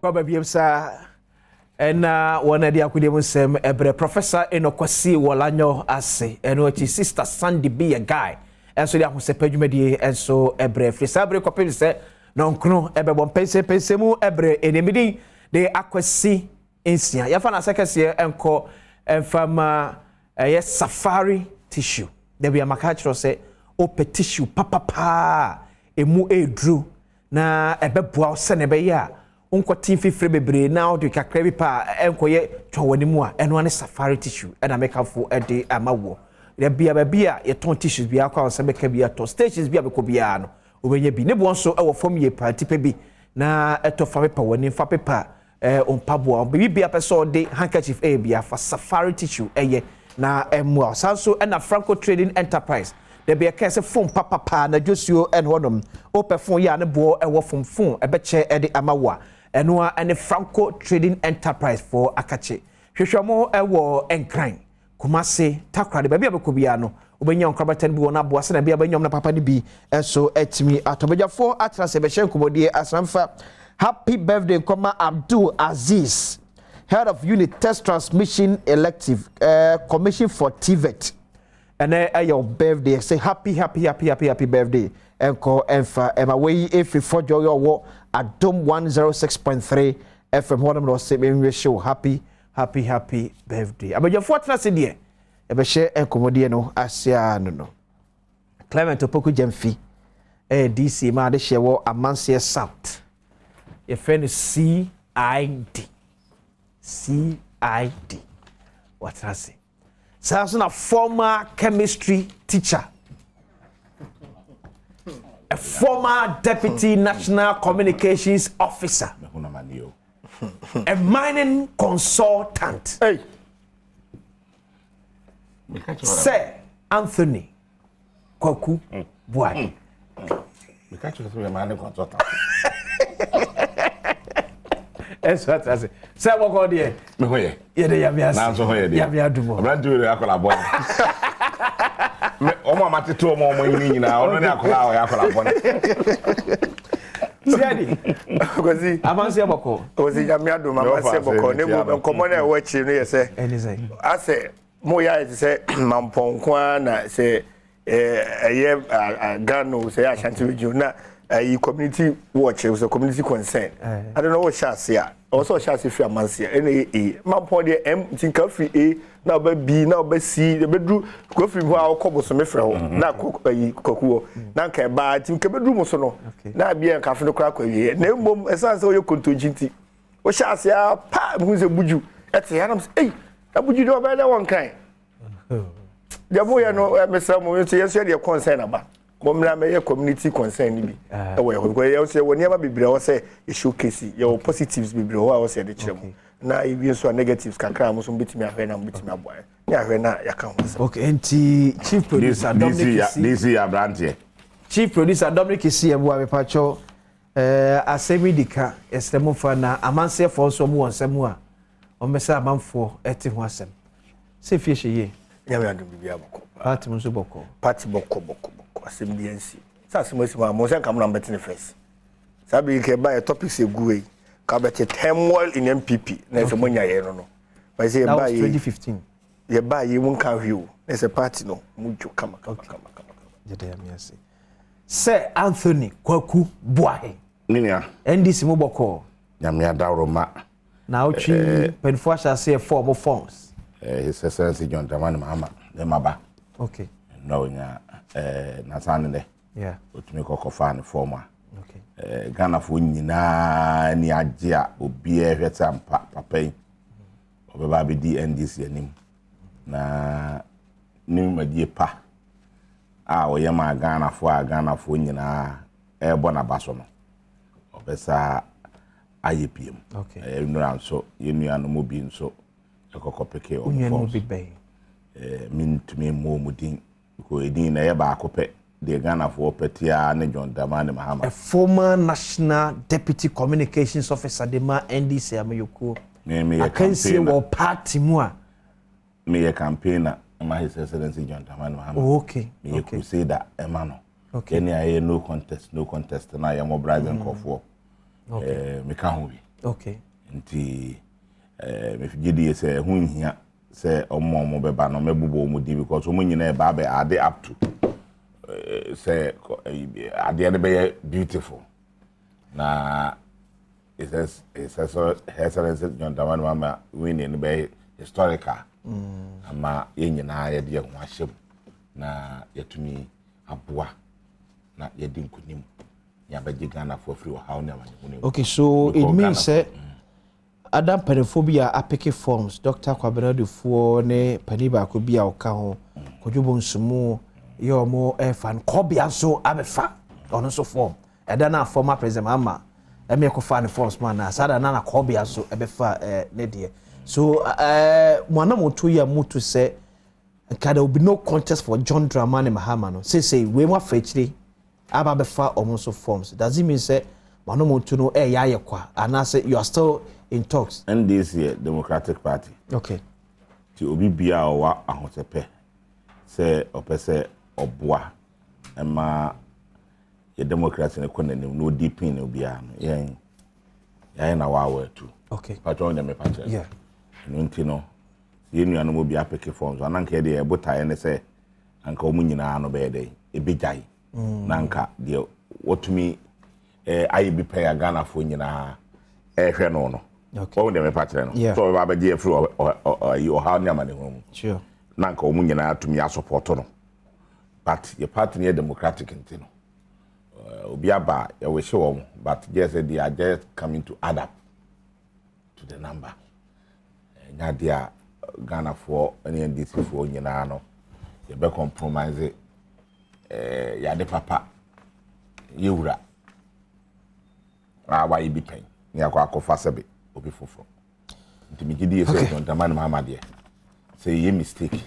Kwaba biam saa ɛna wɔn ade akodie mu nsɛm ɛbrɛ Professor Enoch Kwasi Wɔlanyo ase. Ɛno akyi, Sister Sandy bi yɛ guy ɛnso de ahosɛpɛ dwumadie ɛnso ɛbrɛ firi saa bere kɔpem sɛ nɔnkono ɛbɛbɔ mpɛnsɛmpɛnsɛmu ɛbrɛ ɛnɛmidin de Akwasi Nsia. Yɛfa no asɛ kɛseɛ ɛnkɔ ɛmfa ma ɛyɛ Safari Tissue. Dabi, amaka kyerɛ sɛ wopɛ tissue papapaa emu ɛɛduru na ɛbɛboa wo sɛne ɛbɛyɛ a wonkɔte mfifire bebree na wode kakra bi pa a ɛnkɔyɛ twɔ w'anim a, ɛno ne Safari Tissue. Ɛna mekafo ɛde ama woɔ. Bia baabi a yɛtɔn tissues biara kɔ a, sɛ bɛka bi atɔ, stations bi a bɛkɔ biara no, wobɛnya bi. Ne boɔ nso ɛwɔ fam yie paa, nti pɛ bi na ɛtɔ fa pepa w'anim, fa pepa mpaboa, biribi bia pɛ sɛ ɔde handkerchief ɛyɛ bia, fa Safari Tissue ɛyɛ na ɛmmoa. Saa nso ɛna Franco Trading Enterprise. Dabi, ɛka sɛ phone papapaa na dwosuo ɛne hɔnom. Wopɛ phone yɛ a ne boɔ ɛwɔ fam, phone ɛbɛkyɛ ɛde ama wo a, ɛno a ɛne Franco Trading Enterprise foɔ akakye. Hwehwɛ mo ɛwɔ Nkran, Kumase, Takoradi, baabi a bɛkɔ biara no, wobɛnya nkorabata no bi wɔ no aboa sɛnea bia bɛnya no papa no bi ɛnso atumi atɔ. Badwafoɔ atena sɛ bɛhyɛ nkɔmmɔdie asamfa. Happy birthday nkɔma Abdul Aziz, head of unit, test transmission elective, Commission for TVET. Ɛnɛ ɛyɛ wo birthday, sɛ happy, happy, happy, happy, happy birthday ɛnkɔ ɛmfa ɛma wei ɛfiri Fɔdwo yɛ ɔwɔ Adom 106.3 FM hɔ nom na ɔsɛ menwie hyew. Happy, happy, happy birthday. Abadwafoɔ tena se deɛ yɛbɛhyɛ nkɔmmɔdeɛ no ase a no Clement Opoku Gyamfi ɛyɛ DC ma ade hyɛ wɔ Amanseɛ South. Yɛfrɛ no CID, CID. Watena ase saa nso na former chemistry teacher, a former deputy national communications officer, a mining consultant. Hey. Sir Anthony Kwaku Buahi. Meka kyerɛ sɛ mining consultant. Ɛnso ate ase sɛ bɔkɔ deɛ. Me ho yɛ. Yɛde Yame ase. Nanso ho yɛ deɛ. Yame adum. Aberante wei akɔla bɔne. Ɔmo a matete ɔmo a ɔmo anyini nyinaa, ɔno ne akɔla a ɔyɛ akɔla bɔne. Siadi. Kwasi. Amanseɛ bɔkɔ. Kwasi, Nyame adom, amanseɛ bɔkɔ. Ne mu nkɔmmɔ no a ɛwɔ akyire no yɛ sɛ ɛne sɛ asɛ moyɛ ayɛ te sɛ Mampɔn nko ara na sɛ ɛyɛ Ghana o, sɛ ɛyɛ Ashanti Region na ɛyi community watch, sɛ community concern ade no, wɔhyɛ ase a, ɛwɔ sɛ ɔhyɛ ase firi amanseɛ ɛna ɛyɛ A, Mampɔn deɛ M, nti nka firi A na ɔbɛ B na ɔbɛ C, ɛbɛduru kò firi hɔ a, ɔkɔ Bosome frɛ hɔ na akɔ ɛyi Kwaku hɔ na nka ɛbaa, nti nka ɛbɛduru mu so no na abia nka afe no koraa akɔ awieɛ. Na mmom ɛsan sɛ ɔyɛ kontonkyi nti wohyɛ ase a pa mehu sɛ Buju ɛte ha nam sɛ ei, na Buju deɛ ɔbɛyɛ dɛ wɔnkan deɛ moyɛ no. Mesrɛ mo nso, yɛn nso yɛdeɛ concern aba, mommra mɛyɛ community concern no bi ɛwɔ yɛ hɔ, because yɛn nso yɛwɔ nneɛma bebree a ɛwɔ sɛ yɛ showcase. Yɛwɔ positives bebree wɔ hɔ a ɛwɔ sɛ yɛde kyerɛ mo, na ewie nso a, negatives kakra a mo nso mobɛtumi ahwɛ na mobɛtumi aboa yɛn ne ahwɛ na yɛaka ho asɛm. Okay, nti chief producer Dominic Kisi. DC yɛ aberanteɛ. Chief producer Dominic Kisi, ɛboa mepakyɛw. Asɛm yi di ka, yɛsrɛ mo fa na amanseɛfoɔ nso ɔmo wɔ nsɛm a ɔmmɛsɛ amanfoɔ ɛte ho asɛm sɛ fie hyɛ yie. Nyame adom, biribiara bɔkɔ. Party mu nso bɔkɔ. Party bɔkɔ, bɔkɔ, bɔkɔ. Asɛm bi ansi sɛ asɛm asi mu a, mo sɛ nka mo na mbɛte ne first. Saa bere yi nka ɛba yɛ topics egu yi ka bɛte turmoil in NPP na ɛsɛ mo nya yɛ no bɛsɛ That yɛba was yɛ 2015. Yɛba yɛ mu nka hwee o, na ɛsɛ party no mo dwo kama kama kama kama. Yɛda Yame ase. Sir Anthony Kwaku Boahe. Me nua. NDC mu bɔkɔɔ. Nyame adaworo ma. Na wotwi mpanimfoɔ ahyɛ aseɛ fɔɔ forms. His Excellency John Dramani Mahama ne maba. Na onya nasan ne dɛ. Otumi kɔkɔfaa ne form a. Ghanafoɔ nyinaa ani agye a obiara hwɛ sɛ ampa papa yi ɔbɛba abɛdi NDC anim na ne dwumadie pa a ɔyɛ maa Ghanafoɔ a Ghanafoɔ nyinaa ɛrebɔ n'aba so no, ɔbɛsa ayɛ biem. Ɛyɛ nnura nso, yɛn nuanom bi nso ɛkɔkɔ pick ɔmo Wo forms. bi bɛn? Mentumi mmɔ ɔmo din because edin na ɛyɛ baako pɛ deɛ Ghanafoɔ pɛ tia ne John Dramani Mahama. A former national deputy communications officer de ma NDC amanyɔkuo. Me meyɛ Akansie campaigner. wɔ party mu a. Meyɛ campaigner ma His Excellency John Dramani Mahama. Meyɛ crusader ɛma no. Yɛne a ɛyɛ no contest, no contest na yɛ mobilize nkurɔfoɔ. Meka ho bi. Okay. Nti eh, megye die sɛ ɛho nhia sɛ ɔmo a ɔmo bɛba no mɛbobɔ ɔmo din because ɔmo nyinaa ɛba abɛ add up to eh, sɛ adeɛ no bɛyɛ beautiful na His Excellency John Dramani Mahama winning no bɛyɛ historical ama yɛn nyinaa yɛde yɛn ho ahyɛ mu na yɛtumi aboa na yɛdi nkunim na yɛabɛgye Ghanafoɔ afiri ɔhaw ne amanehunu mu. Okay, so it means sɛ ada mpanimfoɔ bi a apeke forms, Dr. Kwabena Adufoɔ ne panin baako bi a ɔka ho, Kwadwo Bonsumu, yɛ wɔn ɛfa no, Kɔbea nso abɛfa ɔno nso form. Ɛda no a former President Mahama ɛmɛ kɔfaa ne forms ma no a, saa da no na Kɔbea nso ɛbɛfa ɛɛ ne deɛ. So ɛɛ mo anamoto yi a motu sɛ nka there will be no contest for John Dramani Mahama no, seesei wei mo afa akyire aba abɛfa wɔn nso forms. Does it mean sɛ mo anamoto no ɛyɛ ayɛ kwa anaasɛ you are still in talks? NDC yɛ Democratic Party. Okay. Nti obi biara a ɔwɔ ahosɛpɛ sɛ ɔpɛ sɛ ɔboa ma yɛ democracy no kɔ n'anim na ɔdi pin no biara no yɛn yɛayɛ na waawa atu. Okay. Patwɛ wɔn deɛ mepa kyerɛ. Yeah. Ɛno nti no sɛ yɛn nuanom bi apeke fɔm so ananka yɛ deɛ yɛbotaeɛ ne sɛ anka wɔn nyinaa no bɛyɛ dɛ ebegyae mm. na anka deɛ wɔtumi eh, ayɛ bi pɛn a Ghanafoɔ nyinaa ɛrehwɛ no no. Wɔn deɛ mepa kyerɛ no. Sɛ ɔbɛba abɛgye afiri ɔhaw ne amanehunu mu. Na anka wɔn nyinaa tumi asopɔto no. But yɛ party no yɛ democratic nti no obi aba a yɛwehye wɔn but just sɛ they are just coming to add up to the number. Ɛnyɛ adeɛ a Ghanafoɔ ne NDC foɔ nyinaa no yɛbɛ compromise eh, yɛade papa yɛwura a wayɛ bi pɛn ne akɔ akɔfa sɛbe obi foforɔ. Nti megye die sɛ John Dramani Mahama deɛ sɛ yɛyɛ mistake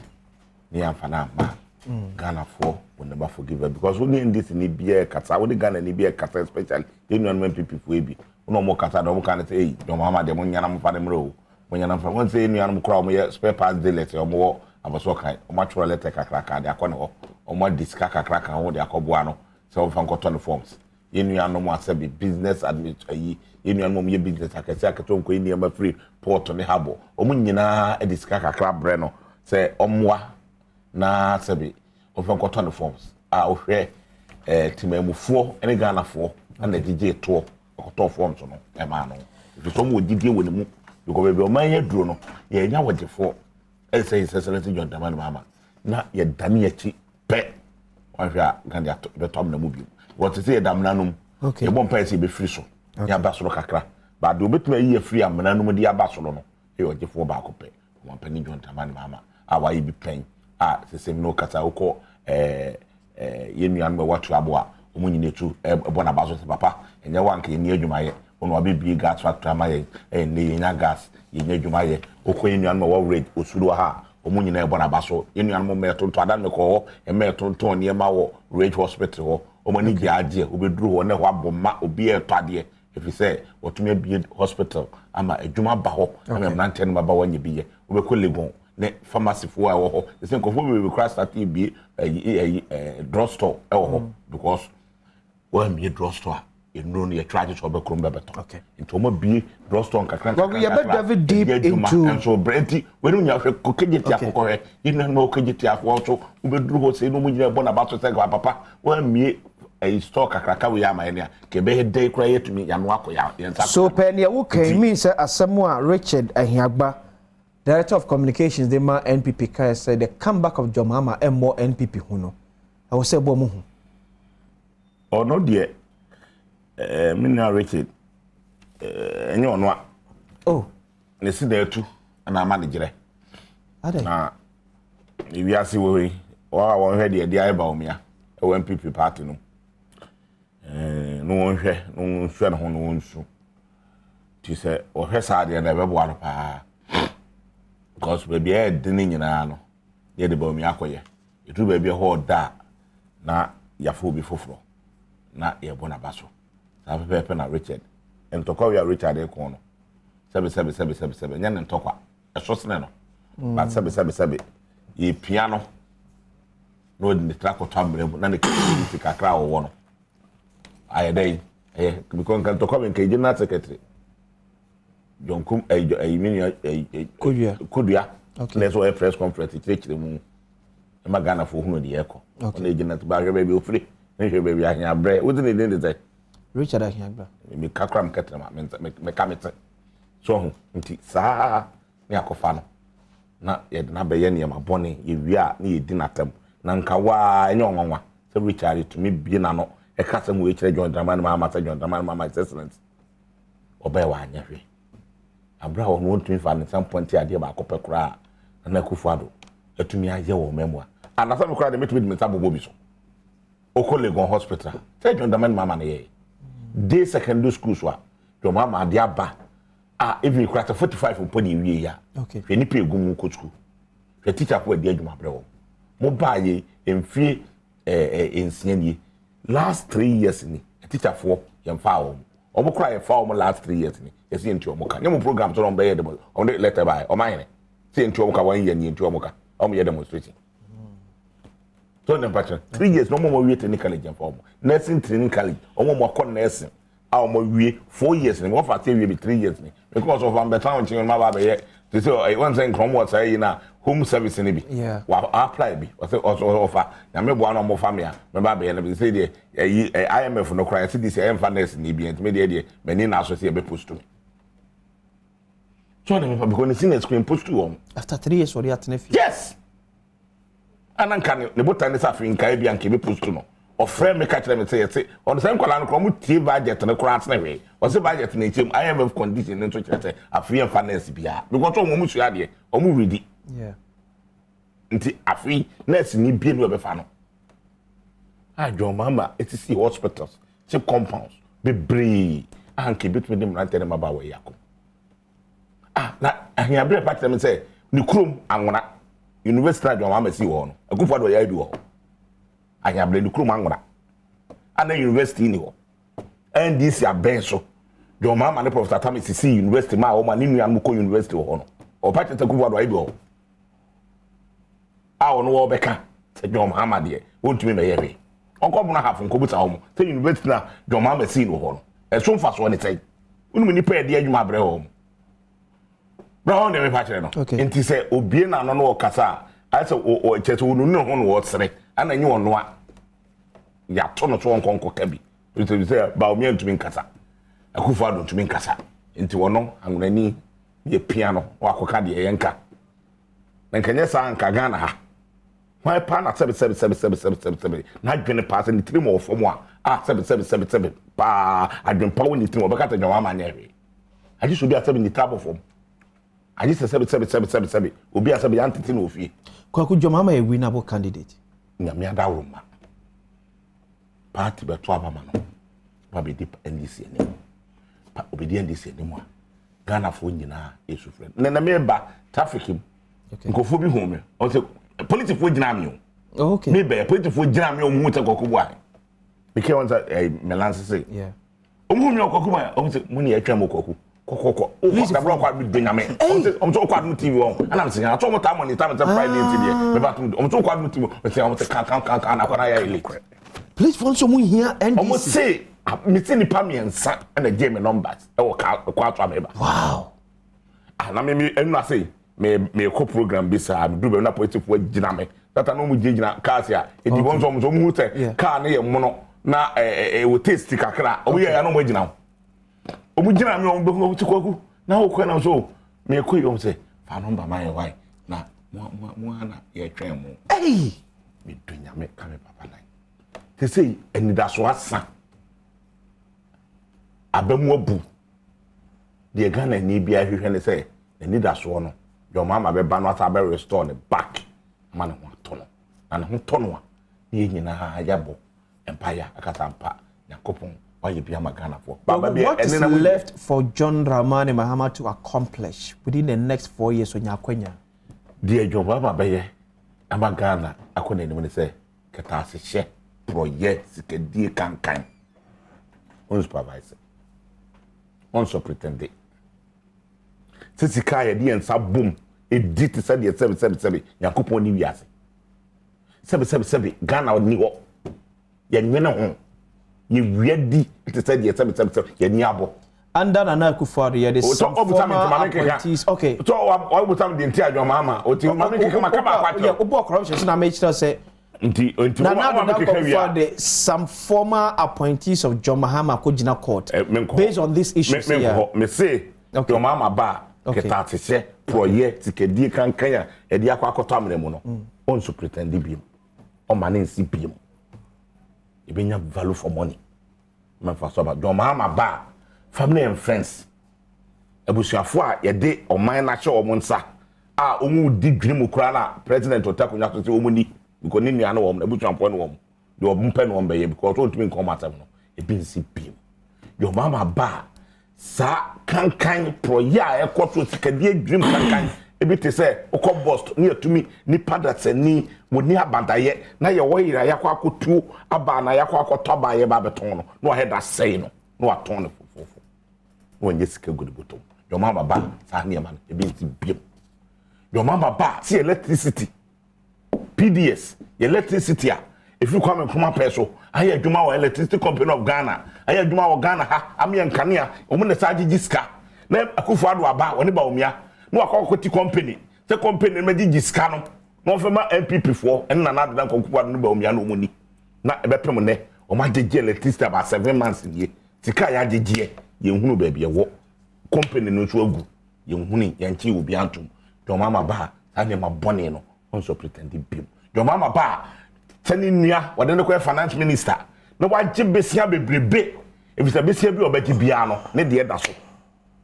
ne yɛamfa no amma a mm. Ghanafoɔ will never forgive us because wo ne NDC ni biara kasa wo ne Ghana ni biara kasa especially yɛn nuanom NPP foɔ bi wo na wɔn kasa deɛ wɔn ka ne sɛ ei John Mahama deɛ mo nyana mo fa ne mmerɛ o mo nyana mo fa wɔn sɛ yɛn nuanom koraa wɔn yɛ spare parts dealers wɔn wɔ abɔsɔ kan wɔn atwerɛ letter kakraka de akɔ ne hɔ wɔn adi sika kakraka ho de akɔboa no sɛ wɔn fa nkɔtɔ ne forms Yɛn nuanom a sɛbe business admin ayi, yɛn nuanom a wɔyɛ business akɛse akɛse wɔn kɔyi nneɛma firi port ne harbour, wɔn nyinaa de sika kakra brɛ no sɛ ɔmmoa na sɛbe ɔmfa nkɔtɔ ne forms a wohwɛ eh, temanmufoɔ ne Ghanafoɔ na gyegye toɔ kɔtɔɔ forms no ɛmaa no ɛfiri sɛ wɔn wɔ gyidie wɔ ne mu because baabi a ɔman yɛ aduro no yɛnya wɔgyefoɔ ɛsɛ His Excellency John Dramani Mahama na yɛdane akyi pɛ wahwɛ a nka de ato bɛtɔ amena mu bio wɔte sɛ yɛda amena no mu yɛbɔ mpaeɛ sɛ yɛbɛfiri so ne aba soro kakra ba deɛ obɛtumi ayi afiri amena no mu de aba soro no ɛyɛ ɔgyefoɔ baako pɛ ɔmampanin John Dramani Mahama a wayɛ bi pɛn a sɛsɛm no kasa wokɔ ɛɛ eh, yɛn nuanom a ɛwɔ atuabo a wɔn nyinaa tu bɔ n'aba so sɛ papa ɛnyɛ wo anka yɛnni adwuma yɛ wo na wabɛbie gas factory ama yɛn ɛyɛ nnɛ yɛnya gas yɛnya adwuma yɛ wokɔ yɛn nuanom a ɛwɔ red osuro ha a wɔn nyinaa ɛbɔ n'aba so yɛn nuanom mma ɛtontɔn adan mekɔ hɔ mma ɛtontɔn nneɛma wɔ red hospital hɔ wɔn ani gye agyeɛ wobɛduru hɔ na ɛhɔ abɔ ma obi ɛretɔ adeɛ ɛfiri sɛ wɔtumi abie hospital ama adwuma ba hɔ ama mmeranteɛ no baba wɔnyɛ bi yɛ wobɛkɔ Legon ne pharmacy foɔ a ɛwɔ hɔ ɛsɛ nkurɔfoɔ bebree koraa start ebie ɛyi ɛyi ɛɛ drug store ɛwɔ hɔ mm. because wɔamie drug store a nnuro no yɛtwerɛ agye sɛ ɔbɛkoro bɛbɛtɔ nti wɔn abie drug store nkakra nkakra nkakra ɛdi adwuma nso brɛ nti wɔn nyinaa hwɛ kɔkɛgye ti akɔkɔ hwɛ yɛn nuanom kɔkɛgye ti akɔkɔ nso wobɛduru hɔ sɛ ɛna wɔn nyinaa bɔ n'aba so sɛ papa wɔamie ɛyi store kakraka wei ama yɛn a kɛbɛyɛ dɛ koraa yɛtumi yɛn ano akɔ yɛn nsa. So pɛ nea wokan mean sɛ asɛm a Richard Ahiagba Director of Communications de ma NPP kae sɛ the comeback of John Mahama mmɔ NPP hu no, ɛwɔ sɛ ɛbɔ mo hu. Ɔno deɛ, eh, me nua Richard, eh, ɛnyɛ ɔno a. Oh. Ne si na atu na ama ne gyerɛ. Adɛ. Na ewiase wɔ yi, wɔn a wɔnhwɛ deɛ ɛde ayɛ Bawumia ɛwɔ NPP party no. Eh, na wɔnhwɛ, na wɔnhwɛ ne ho na wɔnsu. Nti sɛ wɔhwɛ saa deɛ na ɛbɛboa no paa. Because baabi a ɛyɛ den nyinaa no, yɛde Bawumia akɔyɛ. Ɛduru baabi a ɛhɔ ɔda a, na yɛafa obi foforɔ na yɛbɔ n'aba so. Saa pɛpɛɛpɛ na Richard, ntɔkwa wei a Richard rekɔ no, sɛbe sɛbe sɛbe sɛbe sɛbe, ɛnyɛ ne ntɔkwa, ɛso sene no. But sɛbe sɛbe sɛbe, yɛpia no na ɔde ne tiri akɔtɔ amena mu na ne credibility kakra a ɔwɔ no ayɛ dɛ ɛyɛ because nka ntɔkwa mi nka general secretary. John Kum ɛyi ɛyi mi nua ɛyi Kodua. Kodua na ɛsɛ ɔyɛ press conference kyerɛkyerɛ mu ɛma Ghana fo hunu deɛ ɛkɔ. Ɔna egyina ba ahwɛ baabi ofiri ne hwɛ baabi ahiabrɛ wodi ne din de sɛ. Richard Ahiagbah. Mi kakra mi kɛtɛrɛ ma mi mi ka mi te so ho nti saa ne akɔfa no na yɛde no abɛyɛ nneɛma bɔne yɛwie a ne yɛdi n'atam na nka waa ɛnyɛ ɔnwanwa sɛ Richard tumi bie n'ano ɛka sɛ mu ekyerɛ John Dramani Mahama sɛ John Dramani Mahama is excellent. Ɔbɛyɛ wanyɛ hwee abere a ɔno ɔntumi fa ne nsa mpɔnte adeɛ baako pɛ koraa Nana Akufo-Addo atumi ayɛ wɔ ɔman mu a anasa mi koraa de metumi de me nsa bobɔ bi so. Okɔ Legon Hospital sɛ John Dramani Mahama ne yɛyɛ day secondary school so a John Mahama ade aba a even koraa sɛ 45 mpo de ewie yi a hwɛ nipa egu mu kɔ school, hwɛ teacher fo adi adwuma brɛ wɔn mo baa yɛ mfie ɛɛ 6 nie, last 3 years ni teacher foɔ yɛn fa wɔn wɔn koraa yɛ fa wɔn last 3 years ni yɛsi yɛn nti wɔn ka nye mo program so na wɔn bɛyɛ demo, wɔn de letter baa wɔn ayɛnɛ sɛ yɛn nti wɔn ka wɔn yɛ ni yɛn nti wɔn ka wɔn yɛ demonstration so ne mpakyɛ 3 years na wɔn a wɔawie training college yɛn fa wɔn nursing training college, wɔn a wɔakɔ nursing a wɔn awie 4 years ni, wɔn fa ase awie bi 3 years ni because of ambɛtena wɔn nkyɛn wɔn aba abɛyɛ te sɛ wɔn sɛ nkran wɔ saa yi na home service ni bi wa apply bi ɔsɛ ɔsɛ ɔfa nyame boa na ɔmo fa mi a mɛba abɛyɛ no bi sɛ deɛ ɛyi IMF no koraa yɛsi di sɛ ɛnfa nurse ni bi ntumi deɛ mɛni na aso sɛ yɛbɛ post mi so ɔna mi fa because ne senior screen post wɔn. After 3 years ɔde atena fie. Yes, ana nka ne botan ne sɛ afei nkae bi anka ebe post no, ɔfrɛ mi ka kyerɛ mi sɛ yɛte ɔno sɛ nkwadaa no koraa ɔmo tie budget no koraa atena hwee, ɔsɛ budget no nkyɛn mu IMF condition no nso kyerɛ sɛ afei yɛmfa nurse biara because ɔmo sua adeɛ, ɔmo ready nti afei nurse ni bie no ɛbɛfa no a John Mahama esisi hospitals, CHPS compounds bebree a nka ebetumi de mmeranteɛ ne mmabaawa yi akɔ ah na ahiaberɛ pa kyerɛ mi sɛ ne kurom Anwona university a John Mahama si wɔ hɔ no, Akufo Addo ɔyɛ bi wɔ hɔ. Ahiaberɛ ne kurom Anwona ana university ni hɔ, NDC abɛn so John Mahama ne Professor Tami sisi university maa wɔn a ne nuanom kɔ university wɔ hɔ no, ɔpa kyerɛ sɛ Akufo Addo ayɛ bi wɔ hɔ a ɔno wɔbɛka sɛ John Mahama deɛ wɔntumi mɛyɛ hwee. Ɔnkɔ Bono Ahafo nkɔbusa wɔn sɛ university na John Mahama sii no wɔ hɔ no ɛso mfasoɔ ne sɛn. Wonim nipa yɛde adwuma abrɛ wɔ mu bra wɔn deɛ mepa kyerɛ no. Nti sɛ obie n'ano no ɔkasa a ayɛ sɛ ɔ kyerɛ sɛ wɔnunu ne ho na wɔsere ana nye ɔnoa yɛato no so ɔnkɔ nkɔka bi sɛ sɛ Bawumia ntumi nkasa, Akufo Addo ntumi nkasa, nti wɔno anwonani yɛ pia no wakɔka deɛ yɛnka na nkɛnyɛ saa nka Ghana ha hwan paa na sɛbi sɛbi sɛbi sɛbi sɛbi sɛbi sɛbi n'adwene paa sɛ ne tirim wɔ fam a sɛbi sɛbi sɛbi sɛbi paa adwene pa wɔ ne tirim ɔbɛka sɛ dwama ama nyɛ hwee agye sɛ obi a sɛbi ne tiri abɔ fam agye sɛ sɛbi sɛbi sɛbi sɛbi sɛbi obi a sɛbi yantete na ofie. Kwaku, John Mahama yɛ winnable candidate? Nyame adaworo ma party bɛto aba ma no ba bɛdi NDC anim pa obɛdi NDC anim a Ghanafoɔ nyinaa ɛsu frɛ no. Nana meba traffic mu, nkurɔfoɔ bi hu me, ɔsɛ polisifoɔ gyina me o. Mebɛyɛ polisifoɔ gyina me, ɔmo hu sɛ Kwaku Boahe mekɛ wɔn sɛ ɛɛ melanse se ɔmo hu mi ɔkwaku ma ɔmo sɛ mo ne yɛtwɛn mo Kwaku kɔkɔkɔ ɔkɔ dabɔ ɔkɔ adu do nyame ɔmo sɛ ɔmo sɛ ɔkɔ Adum TV wɔn ɛna mo sɛ yɛn atɔ ɔmo taa mo ne taa mo sɛ Friday ti deɛ mɛba atum ɔmo sɛ ɔkɔ Adum TV ɔmo sɛ ɔmo sɛ kan kan kan kan akɔ na yɛ late. Police fo nso mo hia NDC. Ɔmo se mi se nipa 3 ɛna gye mi numbers ɛwɔ kaa ɛkɔ ato ameba. Ah, na mi mi ɛnu ase mi mi kɔ program bi saa mi duru baabi na polisifoɔ gyina mi tata na ɔmo gyinagyina cars a edi wɔn nso ɔmo nso ɔmo hu sɛ kaa no yɛ mono na ɛɛ ɛwɔ taste kakra ɔmo yɛ ya na ɔmo gyina hɔ, ɔmo gyina mi, ɔmo bɛ hu ɔmo ti Kwaku na ɔkɔ na so mi kɔ yi, ɔmo sɛ fa number ma yɛ wae na mo mo mo ana yɛtwɛn mo. Hey! Mi do nyame ka mi papa nan te sɛ anidaso asa abamu abu deɛ Ghana ni bi ahwehwɛ ne sɛ n'anidasoɔ no deɛ ɔmo ama bɛba no asa abɛ restore ne back ama ne ho atɔ no na ne ho tɔ no a ne yɛn nyinaa yɛabɔ mpaeɛ akasa mpa Nyankopɔn wayɛ bi ama Ghanafoɔ. But what is left for John Dramani Mahama to accomplish within the next 4 years onya akwanya? Deɛ John Mahama bɛyɛ ama Ghana akɔ n'anim ne sɛ kɛtaasehyɛ, porɔyɛ, sikadie kankan ɔn supervise, ɔn pretend sɛ sika a yɛde yɛn nsa bom edi te sɛ deɛ sɛbi sɛbi sɛbi Nyankopɔn ne wiase sɛbi sɛbi sɛbi Ghana ni hɔ yɛnwene ho yɛwia di te sɛ deɛ sɛbi sɛbi sɛbi yɛni abɔ. Under Nana Akufo-Addo yɛde some former appointees, okay. So ɔbusa mi deɛ nti a John Mahama oti maame keka ma kama akɔ akyerɛ. Wobɔ corruption so na mekyerɛ sɛ Nti nti Nana wɔn Addo maame Dankwa keka wia. Akufo-Addo, some former appointees of John Mahama kɔ gyina court Eh, menkɔ hɔ. based on this issue. Me menkɔ hɔ. Me se John Mahama ba a kɛtɛasehyɛ porɔyɛ sikadie kankan a yɛde akɔ akɔtɔ amena mu no, ɔnso pretend biem, ɔma ne nsi biem. Ebenya value for money. Mɛmfa so aba. John Mahama ba a, family and friends, abusuafo a yɛde ɔman no ahyɛ wɔn nsa a wɔn di dwene mu koraa na president ɔte akonnwa so sɛ wɔn ni because ne nua ne wɔn, abusuafoɔ ne wɔn, deɛ wɔn pɛ na wɔn bɛyɛ because wɔntumi nka wɔn asɛm no, ebi nsi biem. John Mahama ba a, saa kankan porɔyɛ a ɛkɔ so, sikadie dwirim kankan ebi te sɛ wokɔ bɔst ne yɛtumi nipa dasani wɔni abadayɛ na yɛwɔ yere a yɛakɔ akɔtuo aba na yɛakɔ akɔtɔ aba a yɛba abɛtɔn no na wahɛ da sɛe no na watɔn no fofofo na wɔnyɛ sika gu ne bɔtɔm. John Mahama ba, saa nneɛma no ebi nsi biem. John Mahama ba, sɛ electricity PDS, electricity a ɛfiri Kwame Nkrumah pɛ so ayɛ adwuma wɔ Electricity Company of Ghana, ayɛ adwuma wɔ Ghana ha ameyɛ nkanea, wɔn na saa gyegye sika na Akufo Addo aba, wɔne Bawumia na wakɔ akɔti company sɛ company no mɛgyegye sika no na wɔfɛ ma NPP foɔ ɛne Nana Addo Dankwa Akufo Addo ne Bawumia na wɔn ni na ɛbɛpem nnɛ wɔn agyegye electricity about 7 months nie. Sika a yɛagyegyeɛ, yɛnhunu baabi ɛwɔ. Company no nso agu, yɛnhunu, yɛnkye obi antom. John Mahama ba a, saa nneɛma bɔne no ɔnso pretend biem. John Mahama ba a, sɛ ne nua wɔde no kɔyɛ finance minister na wagye besia bebrebe, efisɛ besia bi a ɔbɛgye biara no ne deɛ da so,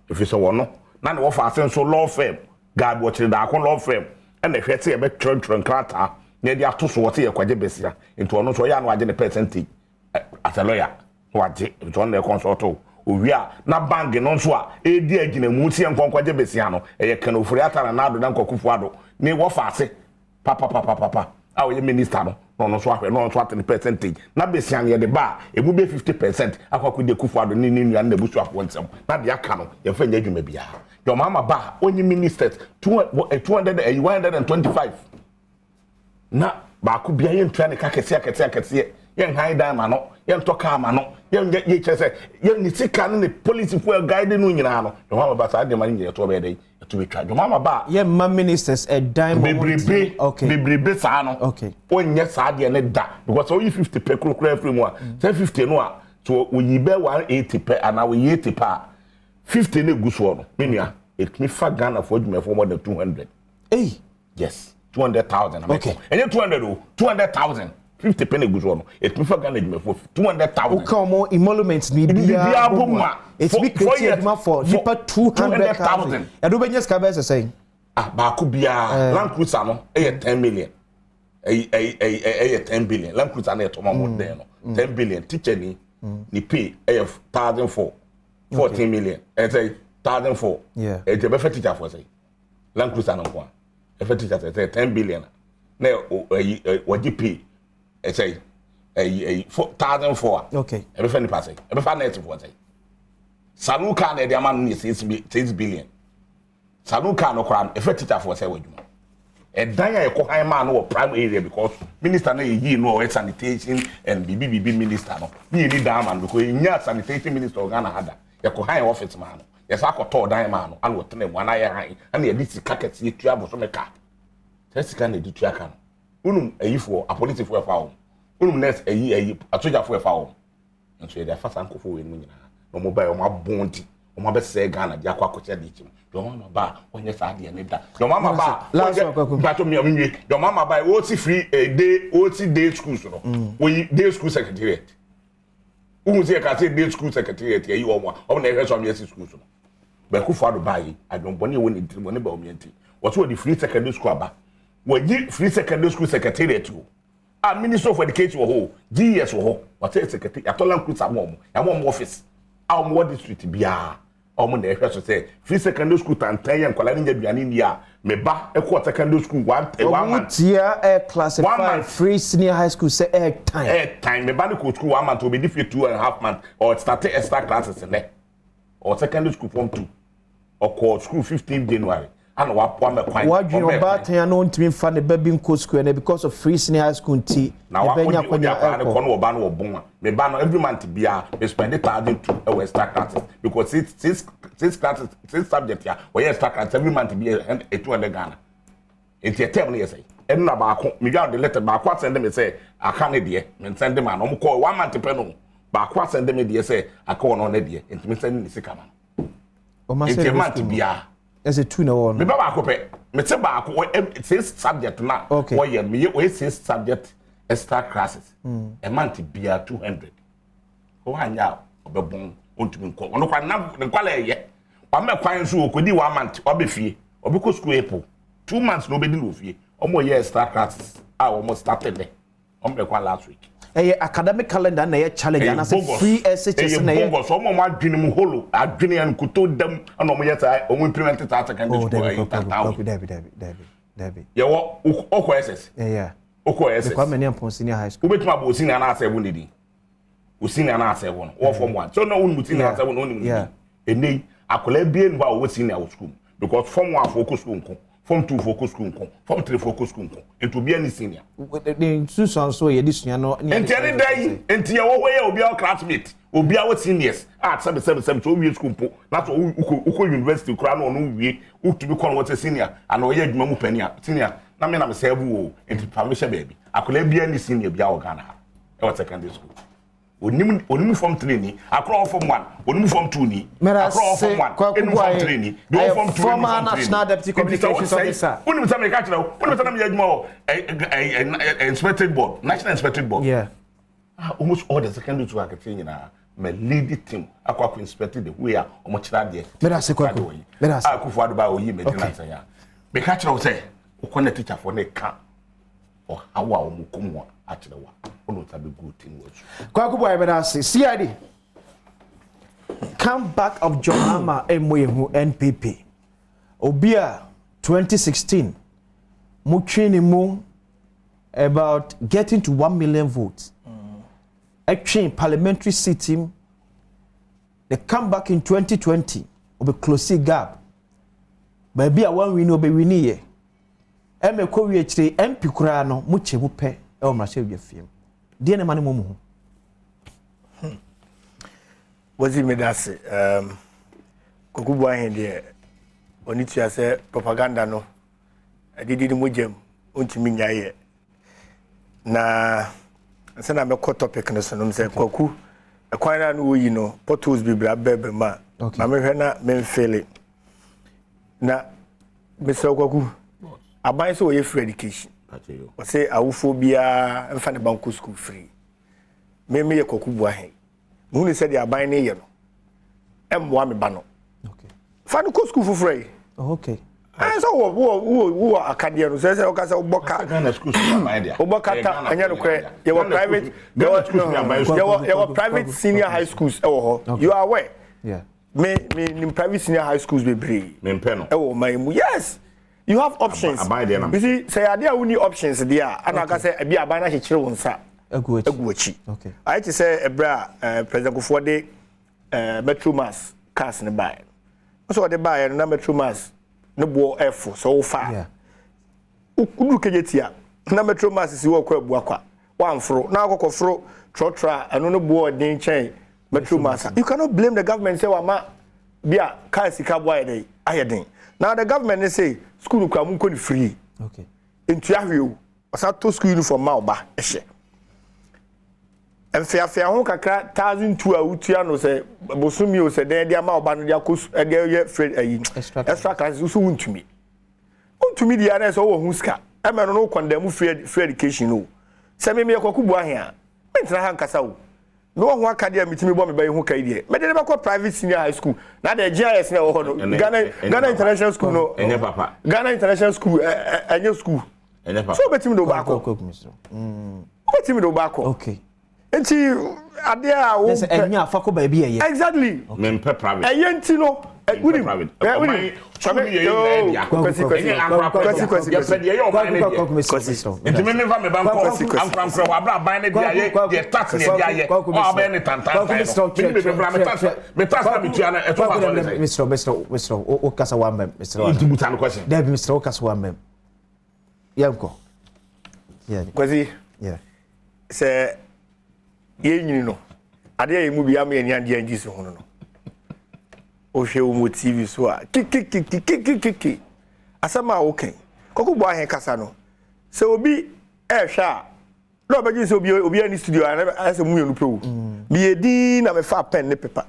efisɛ wɔno na ne wɔfa ase nso law firm Gad Wɔkyerɛ Daako law firm ɛna ɛhwɛ sɛ yɛbɛtwerɛtwerɛ nkrataa na yɛde ato so wɔ sɛ yɛkɔgye besia, nti ɔno nso ɔyɛ ano agye ne percentage as a lawyer na wagye, nti ɔno na ɛconsult owie a na bank no nso a ɛredi agyinamu sɛ yɛnkɔ nkɔgye besia no, ɛyɛ Ken Ofori Atta na Nana Addo Dankwa Akufo Addo ne wɔfa ase papapapapa a ɔyɛ minister no na ɔno nso ahwɛ na ɔno nso ate ne percentage na besia no yɛde ba a emu bɛ 50% akɔ akɔdi Akufo Addo ne ne nua ne n'abusuafoɔ nsɛm na deɛ aka no yɛmfa nyɛ adwuma biara. Deɛ ɔma ba a ɔnyi ministers 200, 125 na baako bia yɛntua ne ka kɛseɛ akɛseɛ akɛseɛ, yɛnhan dan ma no, yɛntɔ kaa ma no, yɛnyɛ yɛkyerɛ sɛ yɛn ne sika ne ne polisifoɔ guide no nyinaa no. Deɛ ɔma ba saa nneɛma no nyinaa yɛto ɔbɛyɛ dɛ yɛto bɛtwa. Deɛ ɔma ba a yɛmma ministers ɛdan ma wɔn bebrebe bebrebe saa no, ɔnyɛ saa deɛ ne da because sɛ ɔyi 50 pɛ kurokuro afiri mu a, sɛ 50 no a so oyi bɛ 180 pɛ anaa oyi 80 pɛ a, 50 no egu soɔ no, me nua, etumi fa Ghana fo adwumayɛfoɔ more than 200. Hey. Yes, 200,000. Ɛnyɛ 200 o, 200,000. 50 pɛ na egu soɔ no, etumi fa Ghana adwumayɛfoɔ 200,000. Woka ɔmo emolument ni biara bɔ mu a, etumi create adwuma for nipa 200,000. Ɛdo bɛnyɛ sika bɛyɛ sɛ sɛn? Ah, baako biara, Land Cruiser no ɛyɛ 10 million, ɛyɛ ɛyɛ ɛyɛ ɛyɛ 10 billion. Land Cruiser no yɛ tɔmɔ mo den no 10 billion. Teacher ni ne pay ɛyɛ thousand four, 14 million, ɛsɛ thousand four. Ɛti ɛbɛfɛ teacher fo sɛ Land Cruiser no nko a ɛfɛ teacher sɛ sɛ 10 billion na ɛyi ɛ wɔgye pay ɛsɛ ɛyi ɛyi four thousand four a ɛbɛfɛ nipa sɛ ɛbɛfa nurse fo sɛ saloon car na ɛde ama no yɛ 6 billion. Saloon car no koraa no ɛfɛ teacher fo sɛ wɔ adwuma. Ɛdan a ɛkɔ han maa no wɔ prime area because minister no yɛ yii no a ɔyɛ sanitation and bibi bibi minister no ne yɛ ni dan ma no because yɛnya sanitation minister wɔ Ghana ha da. Yɛkɔ han office maa no, yɛsa akɔtɔ ɔdan maa no ana ɔtena mu ana yɛ han ana yɛde sika kɛseɛ tua bosome ka. Saa sika na yɛde tua ka no, wonum ayifoɔ, apolisifoɔ ɛfa wɔn, wonum nurse, ayi ayi asogyafoɔ ɛfa wɔn nso yɛde afa saa nkɔfoɔ wei no nyinaa na wɔn ba yɛ wɔn abɔn nti wɔn abɛsɛɛ Ghana de akɔ akɔkyɛ de kyim. Deɛ wɔn ama ba a wɔnyɛ saa adeɛ ne da. Deɛ wɔn ama ba a wɔnyɛ mpatɔ mmea nwie. Deɛ wɔn ama ba a wɔsi free day, wɔsi day schools no, wɔyi day school secretariat. Wohu sɛ yɛka sɛ day school secretariat yɛyi wɔn a wɔn na ɛhwɛ so a wɔyɛ schools no. Akufo Addo baa yi, adwɔnbɔne a ɛwɔ ne tirim wɔne ba wɔn nti wɔsɛ wɔde free secondary school aba. Wɔyi free secondary school secretariat o a Ministry of Education wɔ hɔ o, GES wɔ hɔ, wɔsɛ secretary yàtɔ Land Cruiser ama wɔn, yàmɔ wɔn office a wɔn wɔ district biara a wɔn na ɛhwɛ so sɛ free secondary school tantan yɛ nkwadaa ne nya aduane ni a me ba ɛkɔ secondary school one month. Wɔn tia ɛ classify month. Free senior high school sɛ ɛ time. Ɛ time me ba ne kɔ school one month, obi di fie 2.5 month or start extra classes nɛ or secondary school form two. Ɔkɔ school 15 January. Ana wama kwan. Wadwene ɔbaatan a na ɔntumi mfa ne ba bi nkɔ sukuu ɛnɛ because of free senior high school nti ne ba nya akwanya ɛkɔ. Na wakɔ ɔba no wɔ bon a me ba no every month biara me spend 1,200 ɛwɔ extra classes because six classes, six subject a ɔyɛ extra classes every month bi yɛ 200 Ghana. Nti ɛtɛm no yɛ sɛ ɛno na baako me dwa de letter baako asɛnde me sɛ aka ne deɛ me nsɛnde ma no ɔmo kɔ 1 month pɛ no baako asɛnde me deɛ sɛ aka wɔn ne deɛ nti me sɛnde ne sika ma no. Nti month biara. Ɛsɛ two na wɔn. Me ba baako pɛ me te baako six subject na wɔyɛ me yɛ wɔyɛ six subject extra classes. A month biara 200. Wɔn anya ɔbɛbɔn ɔntumi nkɔ ɔno kwa na ne nkwala ɛyɛ wama kwan nso okodi 1 month ɔbɛ fie ɔbɛkɔ school April 2 months na ɔbɛdi na ofie ɔmo yɛ extra classes a ɔmo started dɛ ɔmo bɛ kɔ last week. Ɛyɛ academic calendar na ɛyɛ challenge anase free SHS na ɛyɛ bogus. Ɔmo ɔmo adwene mu holo adwene yɛn nkuto dam ɛna ɔmo yɛ saa ɔmo implement saa secondary school ɛyɛ tata. Dabi. Yɛwɔ ɔkɔ SS. Ɔkɔ SS. Kwame Nyampong senior high school. Wobɛtumi abɔ senior anaasɛ ɛwɔ ne din o senior anaasɛ ɛwɔ no wɔ form 1 so na wɔn mu senior anaasɛ ɛwɔ no wɔn mu din ɛnɛ akwadaa bie nu hɔ a wɔwɔ senior wɔ school because form 1 fo kɔ school nko, form 2 fo kɔ school nko, form 3 fo kɔ school nko, nti obiara ni senior. Ne nsusuan so yɛ de sua no. Nti ɛne da yi nti yɛ wɔ hɔ yɛ obiara classmate obiara wɔ seniors a sɛbi sɛbi sɛbi so owie school mpo na so wokɔ university koraa na ɔno wie wotumi kɔ no wɔ sɛ senior ana ɔyɛ adwuma mu panin a senior na me na me sɛ ɛbu o nti fa me hyɛ baabi akwadaa biara ni senior biara wɔ Ghana ha ɛwɔ secondary school. Onim form 3 ni akora form 1 onim form 2 ni akora form 1 onim form 3 ni do form 2 former national deputy communications officer onim sɛ me ka kyerɛ onim sɛ na me adwuma wɔ inspectorate board, national inspectorate board. Yeah, almost all the secondary school akete nyina me lead team akwa inspect the way a omo kyerɛ ade me da se kwaku me da se akufo ado ba oyi me dina sɛ ya me ka kyerɛ wo sɛ okɔ na teacher for ne ka ɔhaw a omo kum wa akyerɛ wa ono tabe good thing was Kwaku Boy me da se CID comeback of John Mahama emoyehu NPP obia 2016 mutwe ne mu about getting to 1 million votes. A parliamentary seat team. They come back in 2020 obe close gap. Baby a one win obe win ye. Eme ko wi ekyire MP kura no mu che mu pe e o mrahye wi afiem. De ne ma ne mo mu ho. Wazi me dase Kwaku Boahen de oni tua se propaganda no adidi ni mogyam ontumi nyaye. Na sɛ na mɛkɔ topic no so no sɛ Kwaku ɛkwan na no woyi no potholes bibra bɛbɛ ma na mehwɛ na memfele na Mr. Kwaku aban sɛ wɔyɛ free education ɔsɛ awofo biara mfa ne banko school free me me yɛ Kwaku Boahen muhu ne sɛ de aban ne yɛ no ɛmmoa me ba no fa no kɔ school foforɔ yi. Okay. So wo akadeɛ no sɛ sɛ woka sɛ wobɔ ka wobɔ kata ɛnyɛ nokorɛ yɛwɔ private yɛwɔ private senior high schools ɛwɔ hɔ. You are aware. Yeah. Me me private senior high schools bebree. Me mpɛ no. Ɛwɔ man mu. Yes. You have options. You see sɛ adeɛ a wonni options deɛ a ana aka sɛ ebi aban na hyekyere wo nsa. Egu akyi. Okay. Ayɛ te sɛ ɛbrɛ a President Kufuor de Metro Mass cars ne baeɛ. So ɔde baeɛ no na Metro Mass ne bo ɛfo so fa. Udu kejetia na Metro Mass si wo kwa abua kwa. Wa mforo na akokoforo trotra eno ne bo odin chen Metro Mass. You cannot blame the government say wa ma bia car sika bo ayede ayeden. Now the government say school kwa mu nko free. Okay. Ntua hwe o. Osa to school uniform ma oba ehye. Mfiafia ho kakra 1002 a utua no say bosumi o say den dia ma oba no dia ko de ye free ayi extra class so wuntumi dia na so wo hu sika e me no no condemn free education no se me me Kwaku Boahen a mentra ha nkasa wo me wo ho aka dia mitimi bo me ba hu kai die me de ba private senior high school na de GIS na wo ho no Ghana International School no enye papa Ghana International School enye school enye papa so betimi do ba ko betimi do ba ko okay. Nti ade a wo enya afako ba bi eye. Exactly. Me mpe private. Eye nti no Wonim private. Wonim. Ɔman sukuu no yɛ yɛn nyinaa dea. Kwasi, Kwasi, Ɛnyɛ ankorankora Kwasi, dea. Kwasi, Yɛpɛ deɛ ɛyɛ ɔman no deɛ. Kwasi. Nti me memfa me ba nkɔ Kwasi, Kwasi. ankorankora hɔ abere aban no de ayɛ deɛ tax ne yɛde ayɛ ɔ abɛyɛ ne tantantan no. Mene me bɛbra me tax me tax na metua no ɛto fa so ne sɛ. Mesrɛ, mesrɛ, mesrɛ, wo kasa wa mbɛm, mesrɛ. Nti busa no question. Dabi, mesrɛ, wo kasa wa mbɛm. Yɛnkɔ. Yeah. Kwasi. Yeah. Sɛ yɛnyini no, adeɛ a yɛn mu bi ama yɛn ani agye angye si ho no, wohwɛ wɔn wɔ TV so a, kikikikikikiki, asɛm a woka yi, Kwaku Boahen kasa no, sɛ obi ɛrehwɛ a, na ɔbɛgye sɛ obi obi ani studio a, ayɛ sɛ mu mmienu pɛ o. Meyɛ din na mefa pen ne paper,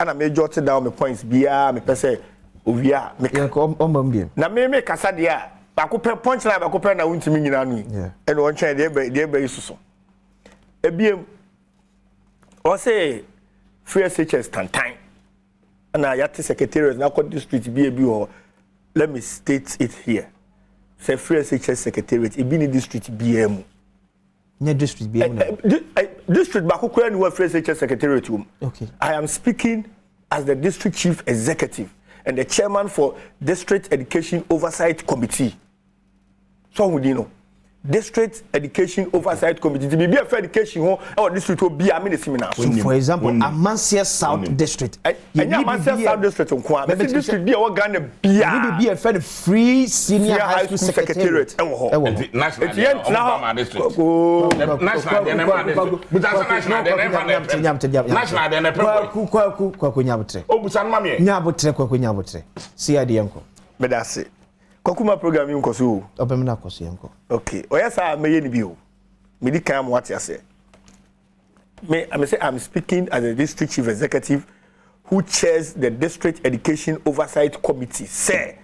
ɛna me jot down me points biara mepɛ sɛ owie a meka. Yɛnkɔ ɔmma mu bio. Na me me kasa deɛ a, baako pɛ, punchline baako pɛ na wontumi nyina ano yi. Ɛna ɔntwɛn deɛ ɛbɛ deɛ ɛbɛ yi soso. Ebiem, ɔse free SHS tantan ɛna yɛate secretariat na akɔ district bi ebi wɔ hɔ. Let me state it here sɛ free SHS secretariat ebi ni district biara mu. Nyɛ district biara mu na. District baako koraa ni wɔ free SHS secretariat wɔ mu. Okay. I am speaking as the district chief executive and the chairman for District Education Oversight Committee. So who no? District Education Oversight Committee. Nti biribi a ɛfa education ho ɛwɔ district hɔ biara me na esi me nan so. So for example, Amansia South District. Ɛnyɛ Amansia South District nko a. Mɛsi district bi a ɛwɔ Ghana biara. Yɛni biribi a ɛfɛ no free senior high school secretariat ɛwɔ hɔ. Ɛwɔ hɔ. Nti national Nti deɛ yɛn ɔmo tena fa hɔ. ma district. Koo. National deɛ na ɛma district. Busa sɛ national deɛ na ɛfa na ɛpɛ. National deɛ na ɛpɛ boy. Kwaku, Kwaku, Kwaku nyabotrɛ. O busa no ma meɛ. Nyabotrɛ, Kwaku nyabotrɛ. Si adeɛ nkɔ. Meda ase. Kwaku ma program yi nkɔ so o. Ɔbɛm na akɔ so, yɛnkɔ. Okay. Ɔyɛ saa a mɛyɛ ni bi o. Medi kan ama wate aseɛ. Me say I'm speaking as a district chief executive who chairs the District Education Oversight Committee. Sɛ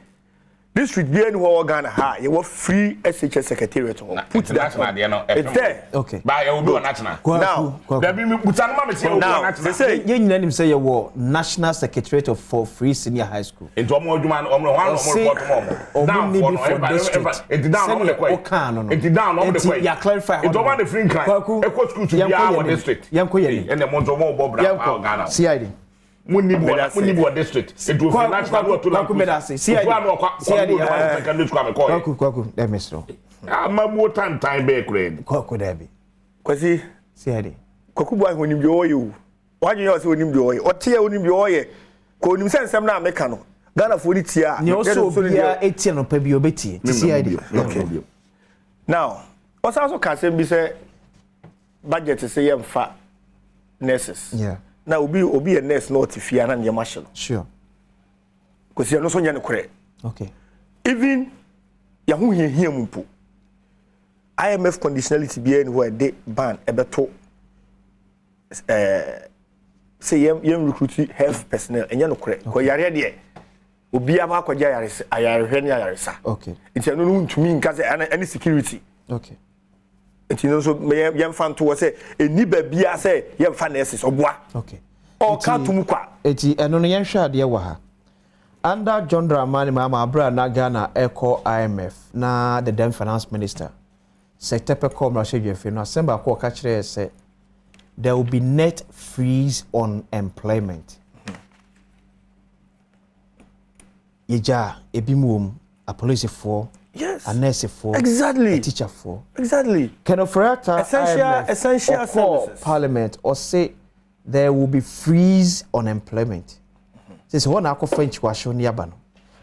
district biara ni hɔ wɔ Ghana ha a yɛwɔ free SHS secretariat hɔ. Put that National on. deɛ no It's there. Okay. Ba yɛ obi wɔ national. Kwaku, Now, Kwaku. Dabi mi busa no ma me sɛ yɛ obi wɔ Now, national. they say Yɛn nyinaa nim sɛ yɛwɔ National Secretariat of for Free Senior High School. Nti ɔmo adwuma no ɔmo hɔn na ɔmo Ɔse report ma ɔmo. ɔmo Down ni foɔ bi no for ɛfa district. ɛfa nti down na ɔmo de Sɛdeɛ kɔ yi. ɔkaa no. Nti down na ɔmo de Nti kɔ yi. yɛ clarify hɔ Nti ɔmo no. ade firi Nkran. Kwaku, Ɛkɔ school to yɛnkɔ biara yɛn wɔ anim. district. Yɛnkɔ yɛn anim. Ɛnna mo nso mo bɔ bra paa wɔ Ghana. CID. Mo ni bi wɔ Meda mo ni bi wɔ district. Nti ofiri Kwaku, national Kwaku, no ɔto Kwaku, meda ase. CID. Ofu ano ɔkɔ CID, kɔ kɔ secondary school amekɔ yɛ. Kwaku, Kwaku, dɛ mesrɛ. Amamuo tantan bɛɛ kura yi. Kwaku, dɛbi. Kwasi. CID. Kwaku Boahen onim deɛ ɔyɛ o. Wadwene yɛ ɔsɛ onim deɛ ɔyɛ. Ɔte a onim deɛ ɔyɛ. Kò onim sɛ nsɛm na meka no, Ghanafoɔ ni tie a. Nea ɔsɛ yɛde nso ne obiara deɛ- etie no pɛ bi obetie. Ti CID. Okay. Now, ɔsan so ka asɛm bi sɛ budget sɛ yɛmfa nurses. Na obi yɛ nurse na ɔte fie a na nneɛma hyɛ no. Kòsi ɛno nso nyɛ nokorɛ. Even yɛho hiahia mu mpo, IMF conditionality biara ni hɔ a ɛde ban ɛbɛto sɛ yɛn recruit health personnel. Ɛnyɛ nokorɛ. Kɔ yareɛ deɛ, obiara ba akɔgye ayaresa, ayarehwɛ ne ayaresa. Nti ɛno no ntumi nka sɛ ɛne security. Nti no nso yɛmfa nto hɔ sɛ ɛni baabiara sɛ yɛmfa nurses ɔboa. Ɔka tom kwa. Eti ɛno no yɛnhwɛ adeɛ wɔ ha. Under John Dramani Mahama, abere a na Ghana ɛkɔ IMF, na the then finance minister Seth Terkper kɔɔ mmarahyɛdwafie no, asɛm baako a ɔka kyerɛɛ sɛ there will be net freeze on employment. Yɛgya ebi mu wɔ mu, apolisifoɔ, anɛɛsefoɔ, atikyafoɔ. Ken Ofori-Atta, IMF, Essential ɔkɔɔ services. parliament, ɔse there will be freeze on employment. Sɛ hɔ na akɔfa nkyiwahyew ne aba no,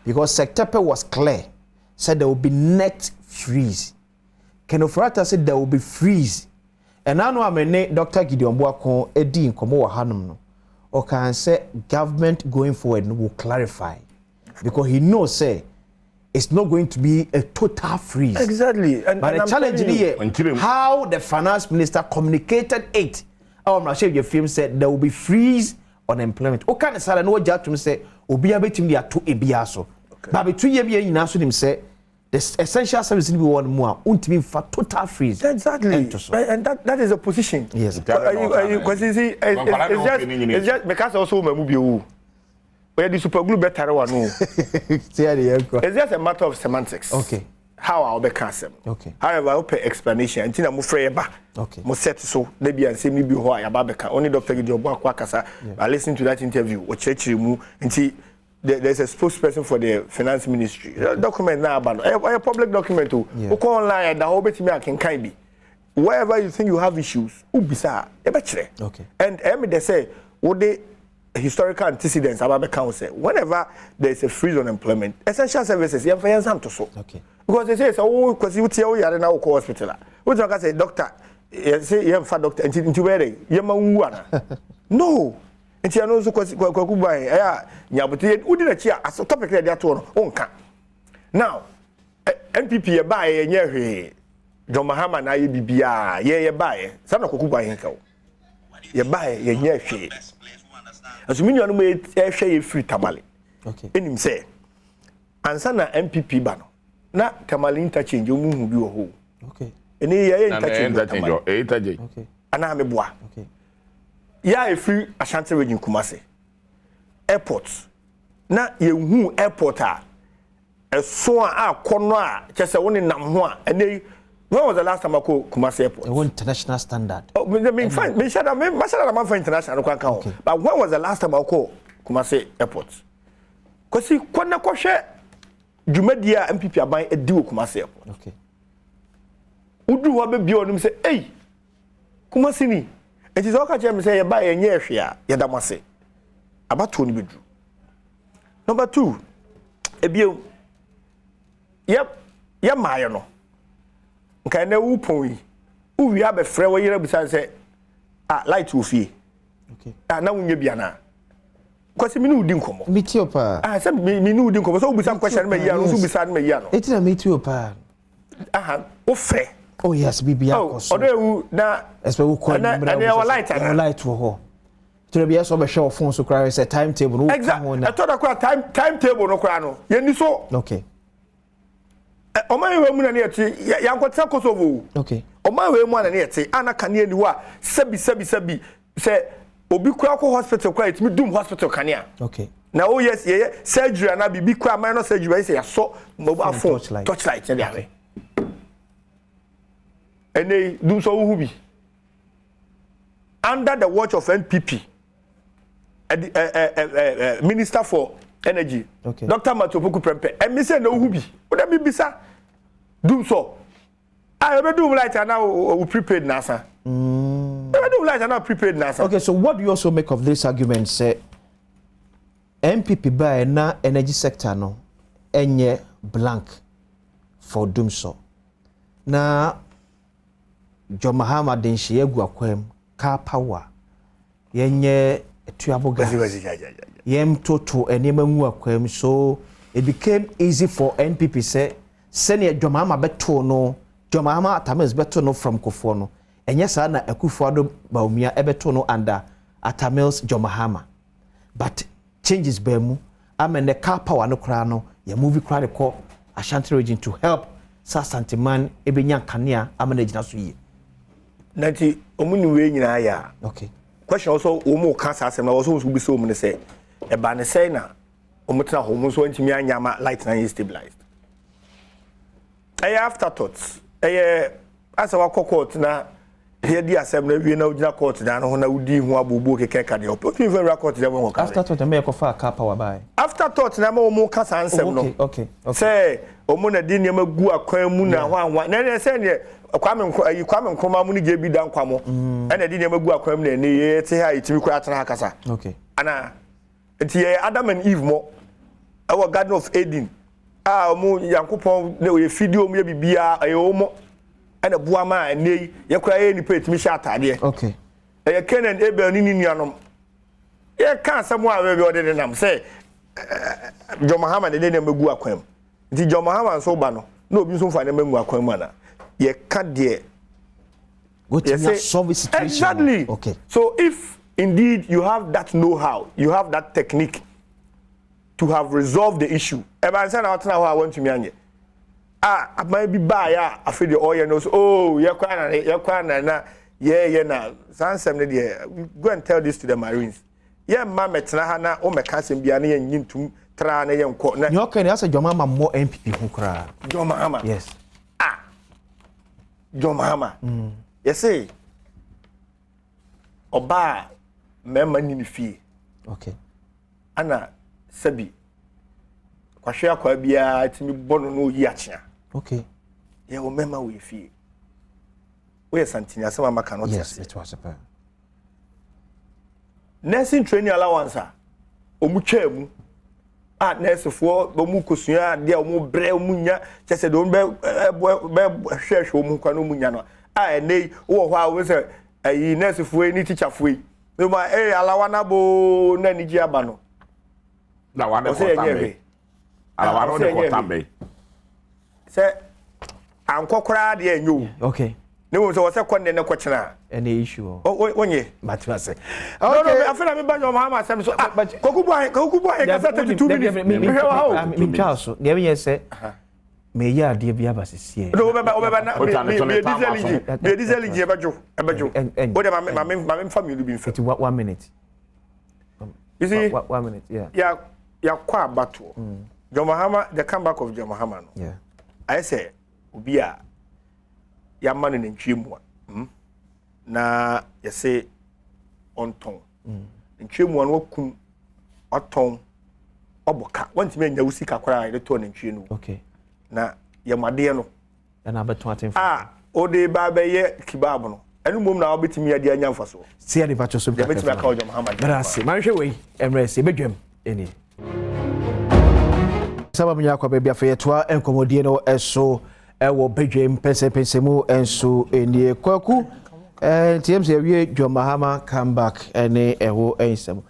because Seth Terkper was clear said there will be net freeze. Ken Ofori-Atta said there will be freeze. Ɛna no a me ne Dr. Gideon Boako edi nkɔmmɔ wɔ hanom no, ɔkan sɛ government going forward no will clarify, because he knows say it's not going to be a total freeze. And But the I'm challenge telling you, here, Nkyerɛ mu. how the finance minister communicated it. Our Mmarahyɛ film said there will be freeze on employment. O kan sara no wagya atum sɛ obiara bɛtumi de ato ebiara so. But betu yɛ bi yɛn nyinaa so nim sɛ the essential service ni bi wɔ no mu a wontumi nfa total freeze. Exactly. Ɛnto so. And that is the position. Nti Because you see, Nkwadaa it's na just ɔpɛ ne nyinaa. it's just because also ma mu bi owu. Oye di super glue better wa no. Ti yɛ de yɛn kɔ. It's just a matter of semantics. How a wobɛka asɛm. However, wopɛ explanation nti na mofrɛ yɛ ba. Mo set so na bi ansɛm ni bi hɔ a yɛaba bɛka. Only Dr. Gideon Boako akasa. I listen to that interview. Ɔkyerɛkyerɛ mu nti There's a spokesperson for the Finance Ministry. Document na aba no, ɛyɛ public document o. Wokɔ online, ɛda hɔ, wobɛtumi akenkan bi. Wherever you think you have issues, wobisa a, yɛbɛkyerɛ. And ɛyɛ me dɛ sɛ wode historical antecedents aba bɛka ho sɛ whenever there is a freeze on employment, essential services, yɛmfa yɛn nsa nto so. Because they say sɛ wo Kwasi, wotia wo yare na wokɔ hospital a, wotumi aka sɛ doctor yɛsɛ yɛmfa doctor nti wobɛyɛ dɛ yɛma wu ana? No. Nti ɛno nso, Kwasi, Kwaku ban ɛyɛ a nyabote wodi n'akyi a, aso topic na yɛde ato no wonka. Now NPP yɛ baayɛ, yɛnyɛ hwee, John Mahama na ayɛ biribiara. Yɛ baayɛ saa na Kwaku ban ka o, yɛ baayɛ, yɛnyɛ hwee. Nso me nuanom ɛhwɛ yɛ firi Tamale ɛnim sɛ ansa na NPP ba no, na Tamale Interchange ɔmu hu bi wɔ hɔ o. Ɛne yɛyɛ interchange wɔ Tamale. Interchange. Anaa meboa? Yɛ a ɛfiri Ashanti Region, Kumase Airport, na yɛhu airport a ɛso a akɔ no a kyɛ sɛ wo ne nam ho a ɛnɛ yi. When was the last time akɔ Kumase Airport? Ɛwɔ international standard. Oh, me me fa me hyɛ da me ma hyɛ da na ma fa international no kwan ka ho. But when was the last time akɔ Kumase Airport? Kwasi, kɔ na kɔhwɛ dwumadie a NPP aban adi wɔ Kumase Airport. Woduru hɔ bɛbie ɔnom sɛ ei, Kumase ni. Nti sɛ wɔka kyerɛ me sɛ yɛba yɛnyɛ hwee a, yɛda mo ase. Abatoɔ no bɛduru. Number two, ebio yɛ yɛ maayɛ no, nka ɛnɛ wo pɔn yi, wowie abɛfrɛ wɔ yere abisa sɛ, ah, light wɔ fie? Ah, na wonyɛ bi anaa? Kwasi, mi ne wo di nkɔmmɔ. Mi ti o paa. Ah, sɛ mi ne wo di nkɔmmɔ sɛ wobisa question no ma yi ano, nso bisa no ma yi ano. Eti na mi ti o paa. Aha, wofrɛ. Oh yes, bibi akɔ so. Ɔdɔ ewu na. Ɛsɛ wokɔ enyimrɛ. Ɛnɛ ɛwɔ light ana? Ɛwɔ light wɔ hɔ. Twerɛ bi ɛsɛ ɔbɛhwɛ wɔ phone so koraa sɛ time table no woka ho na. Ɛtɔ da koraa, time table no koraa no yɛn ni so. Ɔman yi wɔ mu na ne yɛte, yankɔtena Kosovo o. Ɔman wɔ mu a na ne yɛte a na kanea ni hɔ a, sɛbi sɛbi sɛbi, sɛ obi koraa kɔ hospital koraa, yɛtumi dum hospital kanea. Na o yɛ yɛyɛ surgery ana biribi koraa, minor surgery bɛyɛ sɛ yɛasɔ mobile phone torchlight ne de ahwɛ. Ɛnɛ yi dum sɛ wohu bi under the watch of NPP ɛdi ɛ ɛ ɛ ɛ Minister for Energy, Dr. Matthew Opoku Prempeh, ɛmi sɛ na wohu bi o dɛ mi bisa dum sɔ a yɛbɛ dum light ana o prepaid na asa yɛbɛ dum light ana prepaid na asa. Okay, so what do you also make of this argument sɛ NPP baa na energy sector no ɛnyɛ blank for dum sɔ, na John Mahama de nhyɛ agu akwan mu, Karpower, yɛnyɛ tuable gas, yɛntoto nneɛma ngu akwan mu, so it became easy for NPP sɛ sɛnea John Mahama bɛtoo no, John Mahama Atta Mills bɛto no from Kofoɔ no, ɛnyɛ saa na Akufo-Addo Bawumia ɛbɛto no under Atta Mills John Mahama, but changes baa mu ama nnɛ Karpower no koraa no yɛ move koraa de kɔ Ashanti Region to help sɛ Asanteman ebɛnya nkanea ama no agyina so yie? Na nti ɔmo ni wei nyinaa yɛ a question also wɔn ka saa asɛm na wɔn nso bisa wɔn ne sɛ ɛba ne sɛn na wɔn tena hɔ, wɔn nso ntumi anya ama light na yɛ stabilized? Ɛyɛ afterthought, ɛyɛ asɛ wakɔ court na yɛdi asɛm na wie na wogyina court dan no ho na wodi ho abobo keka ka deɛ ɔpɛ, otumi fɛn wura court dan mu hɔ ka. Afterthought na mɛ yɛkɔfa Karpower baa. Afterthought na ma wɔn ka saa nsɛm no sɛ wɔn na de nneɛma gu akwan mu na ho ahoa na ɛnɛ sɛ neɛ Kwame Nkrumah ayi, Kwame Nkrumah mu ne gye bi da nkwa mo ɛna de nneɛma gu akwan mu na ɛnɛ yɛ te ha, yɛtumi kora atena ha kasa. Ana nti yɛ Adam and Eve mo ɛwɔ Garden of Eden a wɔn Yankopɔn ne oyɛ fidie, wɔn yɛ biribiara, ɛyɛ wɔn ɛna boa ma ɛnɛ yi yɛkora yɛ nipa yɛtumi hyɛ ataadeɛ. Ɛyɛ Cain and Abel ne ne nuanom. Yɛka asɛm a baabi ɔde ne nam sɛ John Mahama de ne nneɛma gu akwan mu, nti John Mahama nso ba no na obi nso nfa nneɛma ngu akwan mu ana yɛka deɛ? Wotumi solve situation. Exactly. So if indeed you have that know-how, you have that technique to have resolved the issue, ɛba nsa na ɔtena hɔ a wɔntumi anyɛ a, aban bi baayɛ a afei deɛ ɔyɛ no so, oh, yɛkɔ ana yɛkɔ ana na yɛyɛ na saa nsɛm no deɛ, go and tell this to the Marines. Yɛn mma mɛtena ha na wɔmɛka asɛm biara na yɛn nyi ntum tra na yɛn nkɔ na. Nea ɔka ni asɛ John Mahama mmɔ NPP ho koraa. John Mahama? Yes. Ah, John Mahama yɛsɛ ɔbaa mmarima ni ne fie. Ana sɛbi. Kwahwe akwaa biara tumi bɔ no na oyi akyea. Okay. Yɛwɔ mmarima wɔ yɛ fie. Woyɛ santini asɛm a maka no te Yes, aseɛ. mete wase paa. Nursing training allowance a wɔn twaa mu a nursefoɔ wɔn kosua adeɛ a wɔn brɛ wɔn nya kyɛ sɛ deɛ wɔn bɛ ɛbɔ bɛ hwɛhwɛ wɔn kwan wɔn nya no a ɛnɛ yi wowɔ hɔ a wɔn sɛ ɛyi nursefoɔ yi ne teacherfoɔ yi ne ma ɛyɛ alawa nabo na anigye aba no. Na wa ne Ɔsɛ yɛnyɛ kɔta bɛ. hwee. Alawa no Ɔsɛ ne yɛnyɛ kɔta hwee. bɛ. Sɛ ankɔ koraa deɛ ɛnyɛ o. Okay. Ne wɔn sɛ wɔsɛ kɔ nnɛ ne kɔkyena a. Ɛne issue o. Wonyɛ. Mate ase. No no afei na meba nyɛ ɔma asɛm so. Ah, Kwaku Boahe, Kwaku Boahe kasa 32 minutes. Mehwɛ wɔ ha o. Mentwa so. Deɛ meyɛ sɛ meyɛ adeɛ bi aba sesie. No wobɛba wobɛba na Ota ne to me ne me tam diesel aso. engine. Me diesel engine ɛbɛdwo ɛbɛdwo. Wo de ma me ma me ma me mfa mmienu bi mfam. Nti one minute. You see, One minute, yeah. ya yakɔ abatoɔ. John Mahama, the comeback of John Mahama no. Yeah. Ayɛ sɛ obi a yɛama no nantwie mua. Na yɛse ɔntɔn. Nantwie mua no wakum, watɔn, wabɔ ka. Wantumi anya wo sika koraa a yɛde tɔɔ nantwie no. Okay. Na yɛmadeɛ no. Ɛna abɛtɔn atemfo. A wode ba bɛyɛ kebab no. Ɛno mmom na wobɛtumi ade anya mfasoɔ. Sɛ yɛde ba kyɛ so Deɛ bɛtumi aka wɔ John Mahama deɛ. Mɛda ase. Manhwɛ wei mmerɛ sɛ yɛbɛdwam ɛnie. Sábà mi akɔ baabi afei yɛtoa nkɔmmɔdie no ɛso ɛwɔ badwam pɛnsɛmpɛnsɛmu nso ɛnie. Kwaku nti yɛm sɛ yɛwie John Mahama comeback ɛne ɛho nsɛm.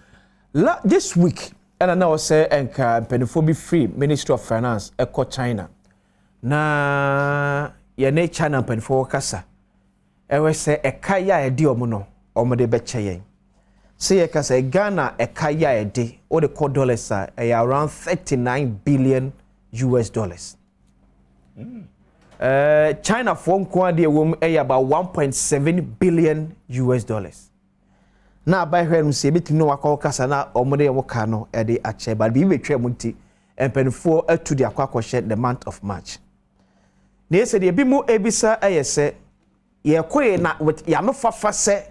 La this week ɛna na ɔsɛ nka mpanimfoɔ bi firi Ministry of Finance ɛkɔ China. Na yɛne China mpanimfoɔ kasa. Ɛwɔ sɛ ɛka yɛ a yɛde ɔmo no ɔmo de bɛkyɛ yɛn. Sɛ yɛka sɛ Ghana ɛka yɛ a yɛde wode kɔ dollars a ɛyɛ around 39 billion US dollars. China foɔ nko adeɛ wɔ mu ɛyɛ about 1.7 billion US dollars. Na aba hwɛ no sɛ ebitumi ne wakɔ kasa na ɔmo de ɔmo ka no ɛde akyɛ, but biribi betwa mu nti mpanimfoɔ atu de akɔ akɔhyɛ the month of March. Na yɛ sɛ deɛ ebi mu ebisa ɛyɛ sɛ yɛkɔ yɛ na with yɛano fafa sɛ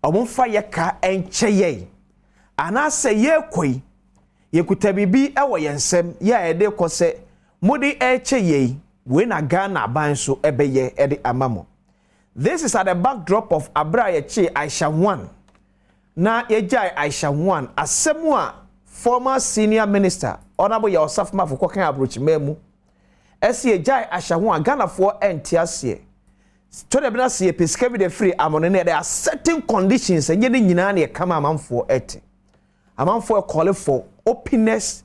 ɔmo mfa yɛ ka nkyɛ yɛn anaasɛ yɛkɔ yi yɛkuta biribi ɛwɔ yɛn nsam yɛ a yɛde kɔ sɛ mode ɛkyɛ yɛn wei na Ghana aban so ɛbɛyɛ ɛde ama mo. This is at the backdrop of abere a yɛkye Aisha Huang na yɛgyae Aisha Huang asɛm a former senior minister Honourable Yaw Osafo Maafo kɔkan aburokyimaa mu ɛsi yɛgyae Aisha Huang, Ghanafoɔ ɛnte aseɛ. Tɔdɛ bi na se yɛpɛ sika bi de firi amɔno ne there are certain conditions ɛnyɛ ne nyinaa na yɛkama amanfoɔ ɛte. Amanfoɔ ɛcall for openness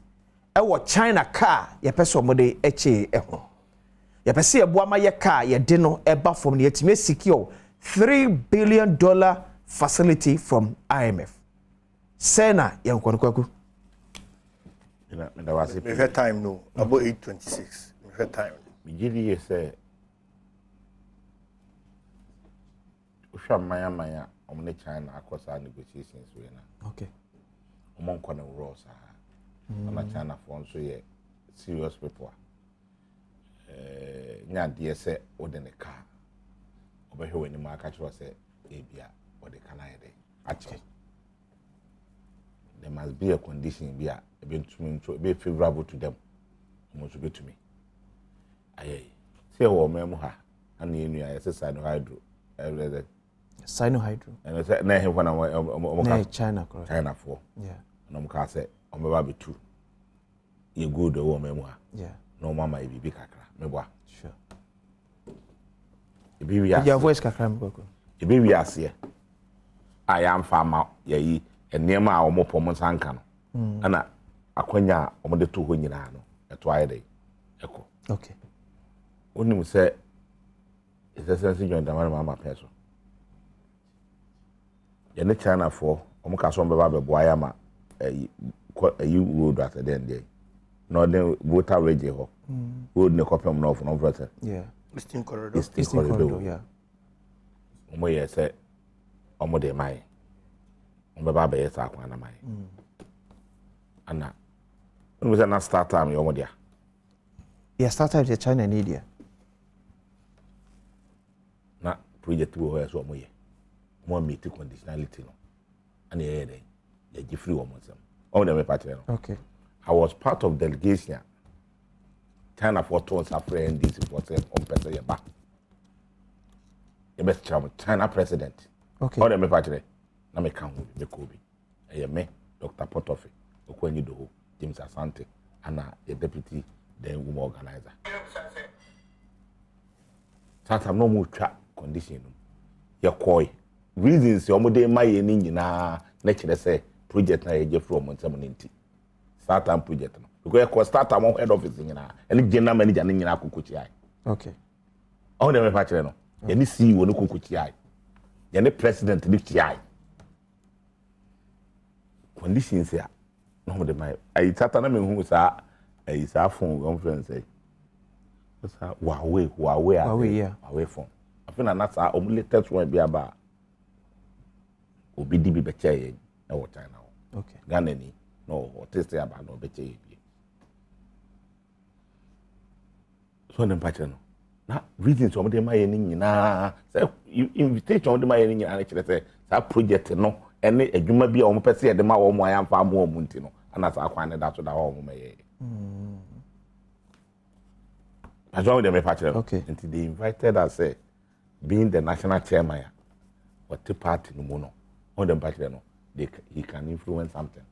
ɛwɔ China car yɛpɛ sɛ ɔmo ɛkyɛ ɛho. Yɛpɛ sɛ yɛboa ma yɛ car yɛde no ɛba fam na yɛtumi secure $3 billion facility from IMF. Sɛ na yɛnkɔ no, Kwaku. Meda wase pii. Mehwɛ time no abɔ 8:26, mehwɛ time. Megye di yie sɛ wohwɛ aman aman a ɔmo ne China akɔ saa negotiations wei na ɔmo nkɔ ne worɔ saa ɛna Chinafoɔ nso yɛ serious people a nyɛ adeɛ sɛ wode ne kaa ɔbɛhwɛ w'anim aka kyerɛ wo sɛ ebia ɔde ka no ayɛ dɛ akyɛ. There must be a condition bi a ebɛntumi nso ebe favourable to them, ɔmo nso bɛtumi ayɛ yi sɛ ɛwɔ ɔman mu ha ana yɛn nua yɛsɛ Sinohydro ɛwɛ Sinohydro. Ɛno sɛ na ɛhemfo na ɔmo Na ka yɛ China korɔ. Chinafoɔ na ɔmo ka sɛ ɔmo bɛba abɛtu yɛ gold ɛwɔ ɔman mu ha na ɔmo ama yɛ biribi kakra meboa. Ebi wi Your aseɛ voice kakra mi, Kwaku. Ebi wi aseɛ a yɛamfa ama yɛyi nneɛma a ɔmo pɔ ɔmo nsa nka no ɛna akɔnya a ɔmo de to hɔ nyinaa no ɛto ayɛ dɛ ɛkɔ. Wonim sɛ His Excellency John Dramani Mahama pɛn so yɛne Chinafoɔ ɔmo ka so ɔmo bɛba abɛboa yɛ ama ɛyi kɔ ɛyi road asɛ dɛn deɛ na ɔde Volta Region hɔ road ne kɔpem north no ɔmo fɛ sɛ Eastern Corridor. Eastern Eastern Corridor. Corridor, yeah. Ɔmo yɛ sɛ ɔmo de ma yɛ ɔmo bɛba abɛyɛ saa kwan na ma yɛ ana ɔmo sɛ na StarTimes yɛ ɔmo dea. Yeah, StarTimes yɛ China ni deɛ. Na project bi wɔ hɔ yɛ sɛ ɔmo yɛ ɔmo meet conditionality no ɛna yɛyɛ dɛ yɛgye firi wɔn nsam. Ɔmo deɛ mepa kyerɛ no. I was part of delegation a Chinafoɔ too nsa frɛ NDC foɔ sɛ ɔmpɛ sɛ yɛba yɛbɛkyerɛ mo China president. Okay. Ɔde mepa kyerɛ na meka ho bi mekɔɔ bi. Ɛyɛ me Dr. Potofi Okwanyi Doho James Asante ana yɛ deputy then woman organizer. Saa time na ɔmo twa condition no yɛkɔe reasons ɔmo de ma yɛ ne nyinaa na kyerɛ sɛ project na yɛgye firi ɔmo nsam no nti StarTimes project no because yɛkɔ StarTimes head office nyinaa ɛne general manager ne nyinaa koko kyiae. Okay. Ɔmo deɛ mepa kyerɛ no yɛne CEO ne koko kyiae, yɛne president ne kyiae. Conditions a na ɔmo de ma yɛ ayi tata na mehu saa ayi saa phone wɔn fɛn sɛ saa Huawei Huawei ade Huawei, yeah. Huawei phone afei na na saa ɔmo latest one bi aba a obi di bi bɛkyɛ yɛn ɛwɔ China hɔ. Ghana ni na ɔte sɛ aba na ɔbɛkyɛ yɛn bi so ne mpakyɛ no na reasons wɔn de ma yɛn no nyinaa sɛ invitation wɔn de ma yɛn no nyinaa kyerɛ sɛ saa project no ɛne adwuma bi a wɔn pɛ sɛ yɛde ma wɔn a yɛamfa ama wɔn nti no ɛna saa kwan no da so da hɔ a wɔn mɛyɛ. Pastor wɔn deɛ mepa kyerɛ no. Nti they invited us sɛ being the national chairman a wɔte party no mu no wɔn deɛ mepa kyerɛ no they he can influence something.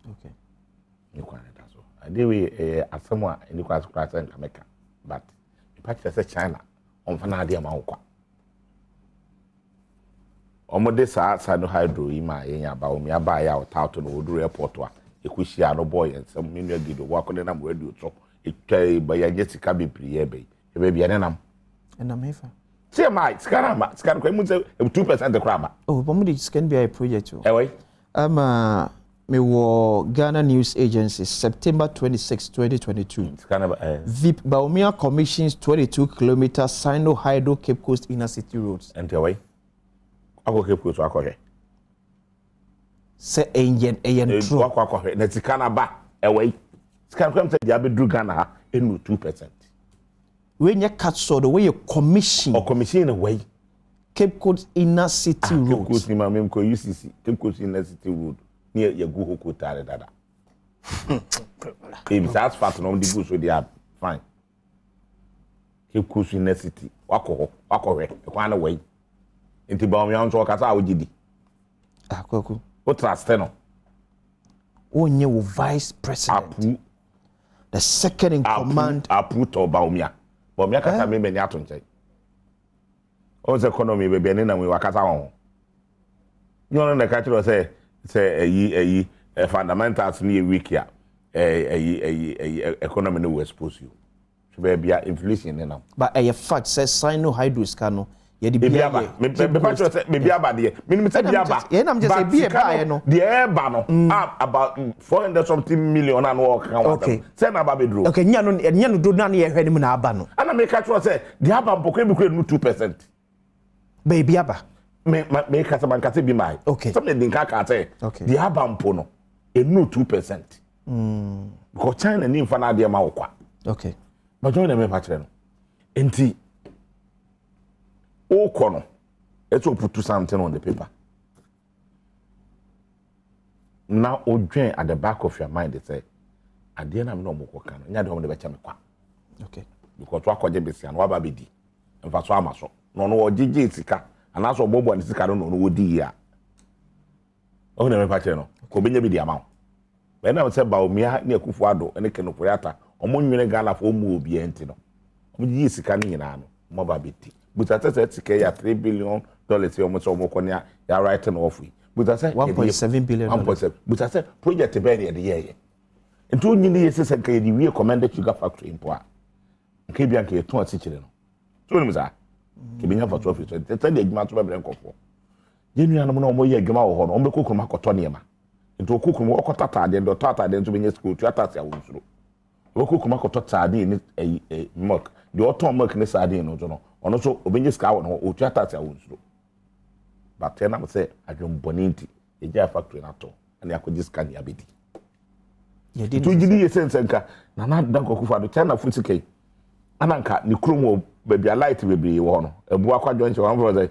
Okay. Ne kwan no da so. Adeɛ wei ɛyɛ asɛm a ɛni kwan so koraa sɛ nka mɛka but mepa kyerɛ sɛ China wɔmfa n'adeɛ ma wo kwa. Wɔde saa Sinohydro yi maa yɛn aba wɔn abaeɛ a ɔtaa to no wɔduru airport a ɛkɔhyia no bɔɔ yɛn nsam me nua Gideon Boako ne nam radio so ɛtwa ba yɛnyɛ sika bebree yɛ bɛyi ɛbɛ bia ne nam. Ɛnam hefa? Sɛ ɛma sika no ama sika no kora mu sɛ 2% kora ama. Oh, wɔn de sika no bi ayɛ project o. Ɛwɔ yi. Ama mewɔ Ghana News Agency, September 26, 2022. Sika no ba eh. VIP Bawumia commissions 22 kilometre Sino-Hydro Cape Coast Inner City Roads. Ɛnti ɛwɔ yi. Akɔ Cape Coast akɔhwɛ. Sɛ ɛyɛ ɛyɛ ntoro. Wakɔ akɔhwɛ na sika no aba ɛwɔ yi. Sika no kora sɛ deɛ abɛduru Ghana ha ɛnu 2%. Wei nyɛ cut sod, wei yɛ commission. Ɔ commission no wɔ yi. Cape Coast Inner City Road. Cape Coast ni ma mi nkɔ UCC Cape Coast Inner City Road ni yɛ gu hɔ kotaare dada. Ebi saa asphalt na wɔn de gu so deɛ fine. Cape Coast Inner City wakɔ hɔ wakɔ hwɛ ɛkwan no wɔ yi. Nti Bawumia nso ɔkasa a wogye di. Akwaku. O trust no. Wonyɛ wo vice president. Apu. The second in command. Apu tɔ Bawumia. Bawumia kasa mi bɛ ni ato nkyɛn. Ɔn sɛ economy baabi a ne nam yi wakasa wɔn ho. Nyɛ ɔno na ɛka kyerɛ sɛ sɛ ɛyi ɛyi fundamentals no yɛ weak a ɛyi ɛyi ɛyi economy no will expose you. Hwɛ baabi a inflation ne nam. But ɛyɛ fact sɛ Sino-Hydro sika no yɛde bi Ebi aba. ayɛ. Me me mepa kyerɛ sɛ ebi aba deɛ. Menim sɛ bi aba. Yɛn nam kyerɛ sɛ But ebi sika ɛbaeɛ no no. deɛ ɛba no a about 400 something million a na wɔka ho asɛm. Okay. Sɛ na aba bɛduro. Okay, nyɛ no nyɛ no do na ne yɛhwɛ no mu na aba no. Ana meka kyerɛ sɛ deɛ aba mpo kora bi kora nu 2%. Baabi aba. Me ma me kasa man kasa bi mai. Okay. Sɛ me dinka ka sɛ Okay. deɛ aba mpo no enu 2%. Because China ni mfa na adeɛ ma wo kwa. Okay. But join them pa kyerɛ no. Enti wokɔ no ɛsɛ put something on the paper. Na odwen at the back of your mind sɛ adeɛ na me na ɔmo kɔ ka no nya deɛ ɔmo de bɛkyɛ me kwa. Okay. Because wakɔgye besia no waba bɛdi mfa so ama so na ɔno ɔgyegye sika anaasɛ ɔbɔbɔ ne sika no na ɔno wɔdi yie a ɔmo na mepa kyerɛ no kò obɛnya bi di ama wo bɛn na sɛ Bawumia ne Akufo Addo ne Ken Ofori-Atta ɔmo nwene Ghanafoɔ mu obiara nti no ɔmo gyegye sika no nyinaa no ɔmo aba bɛdi busa sɛ sɛ sika yi a $3 billion yi ɔmo sɛ ɔmo kɔ ne yɛ write no off yi busa sɛ 1.7 billion. 1.7 busa sɛ project bɛyɛ ne yɛde yɛɛyɛ nti onyi ne yɛ sɛ sɛ nka yɛde wie Komenda Sugar Factory mpo a nka ebi anka yɛtɔn asikyire no so onim saa kebenya fa so afiri so sɛdeɛ adwuma nso bɛbrɛ nkɔfoɔ yɛn nuanom na wɔyɛ adwuma wɔ hɔ no wɔn bɛkɔ kurom akɔtɔ nneɛma nti wɔkɔ kurom wɔkɔtɔ ataadeɛ deɛ ɔtɔ ataadeɛ nso bɛnya sika otua tax a wɔn nsuro wɔkɔ kurom akɔtɔ sardine ne ɛyi ɛ milk deɛ ɔtɔn milk ne sardine no nso no ɔno nso obɛnya sika wɔ ne hɔ otua tax a wɔn nsuro but ɛnam sɛ adwembɔne nti yɛgya factory no ato ɛna akɔgye sika ne abɛdi Yɛde nti ogye di yɛ sɛ nsɛ nka Nana Dankwa Akufo-Addo China fo sika yi ana nka ne kurom wɔ baabi a light bebree wɔ hɔ no ebu akwa junction wɔn fɔ sɛ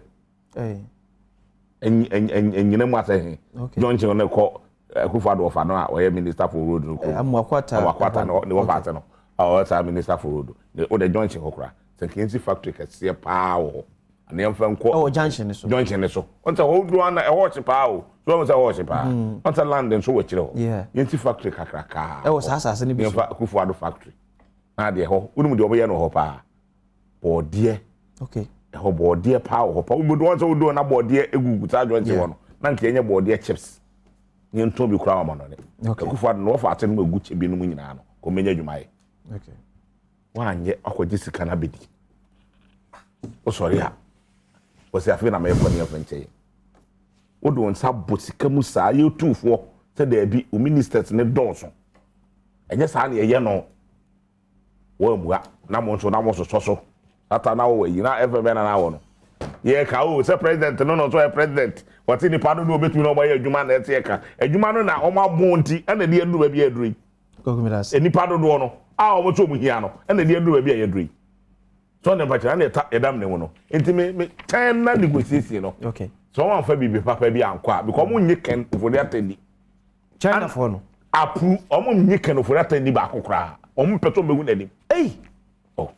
ɛnyina mu asɛ he junction no kɔ Akufo-Addo ɔfa no a ɔyɛ minister for road no kurom Amoakwata. Amoakwata ne wɔfa ase no. A ɔyɛ saa minister for road ne o de junction hɔ koraa sɛ nka yɛnsi factory kɛseɛ paa wɔ hɔ ana yɛmfa nkɔ ɛwɔ junction ne so. Junction ne so wɔn sɛ hɔ dodoɔ ana ɛhɔ ɔhye paa o, so wɔn sɛ ɛhɔ ɔhye paa. Wɔn sɛ land nso wɔ akyire hɔ. Yɛnsi factory kakrakaa ɛwɔ saa asase no bi so. Yɛmfa Akufo Addo factory na adeɛ hɔ, wɔn mu deɛ wɔbɛyɛ no wɔ hɔ paa, bɔɔdeɛ. Ɛhɔ bɔɔdeɛ paa wɔ hɔ paa. Wɔn sɛ wɔdoɔ na bɔɔdeɛ egugu saa junction hɔ no, na nka yɛnyɛ bɔɔdeɛ chips ne yɛntɔn bi koraa wɔ amanɔne. Akufo Addo no wɔfa ate no mu egu kyɛ bi no mu nyinaa no kò mmɛnya adwuma yɛ. Wanyɛ akɔgye sika no abɛdi, wosɔre a wɔsɛ afei na mɛkɔ ne yɛmfa nkyɛn. Wode wo nsa bɔ sika mu saa, yɛtufoɔ sɛ daabi, wo ministers ne dɔɔso, ɛnyɛ saa ne ɛyɛ no. Wɔammua na mo nso na mo sosɔ so ata na wɔwɔ ayi na ɛfɛ bɛn na na wɔ no yɛka o sɛ president no nso yɛ president, wɔte nipa no ne obɛtumi na ɔmayɛ adwuma na ɛte yɛka adwuma no na ɔmo abo nti ɛna ɛde aduru baabi a aduru yi. Kwaku, meda ase. Nipa dodoɔ no a wɔn nso wɔn hia no ɛna ɛde aduru baabi a yɛduru yi so ɔne mpakyɛ na yɛta yɛdam ne mu no nti me kyɛn na negotiation no sɛ wɔn amfa biribi papa bi ankɔ a, because wɔn nye Ken Ofori Atta ni. Chinafoɔ no. Apu wɔn nye Ken Ofori Atta ni baako koraa, wɔn mpɛ sɛ wɔn bɛhu n'anim. Ei. Oh,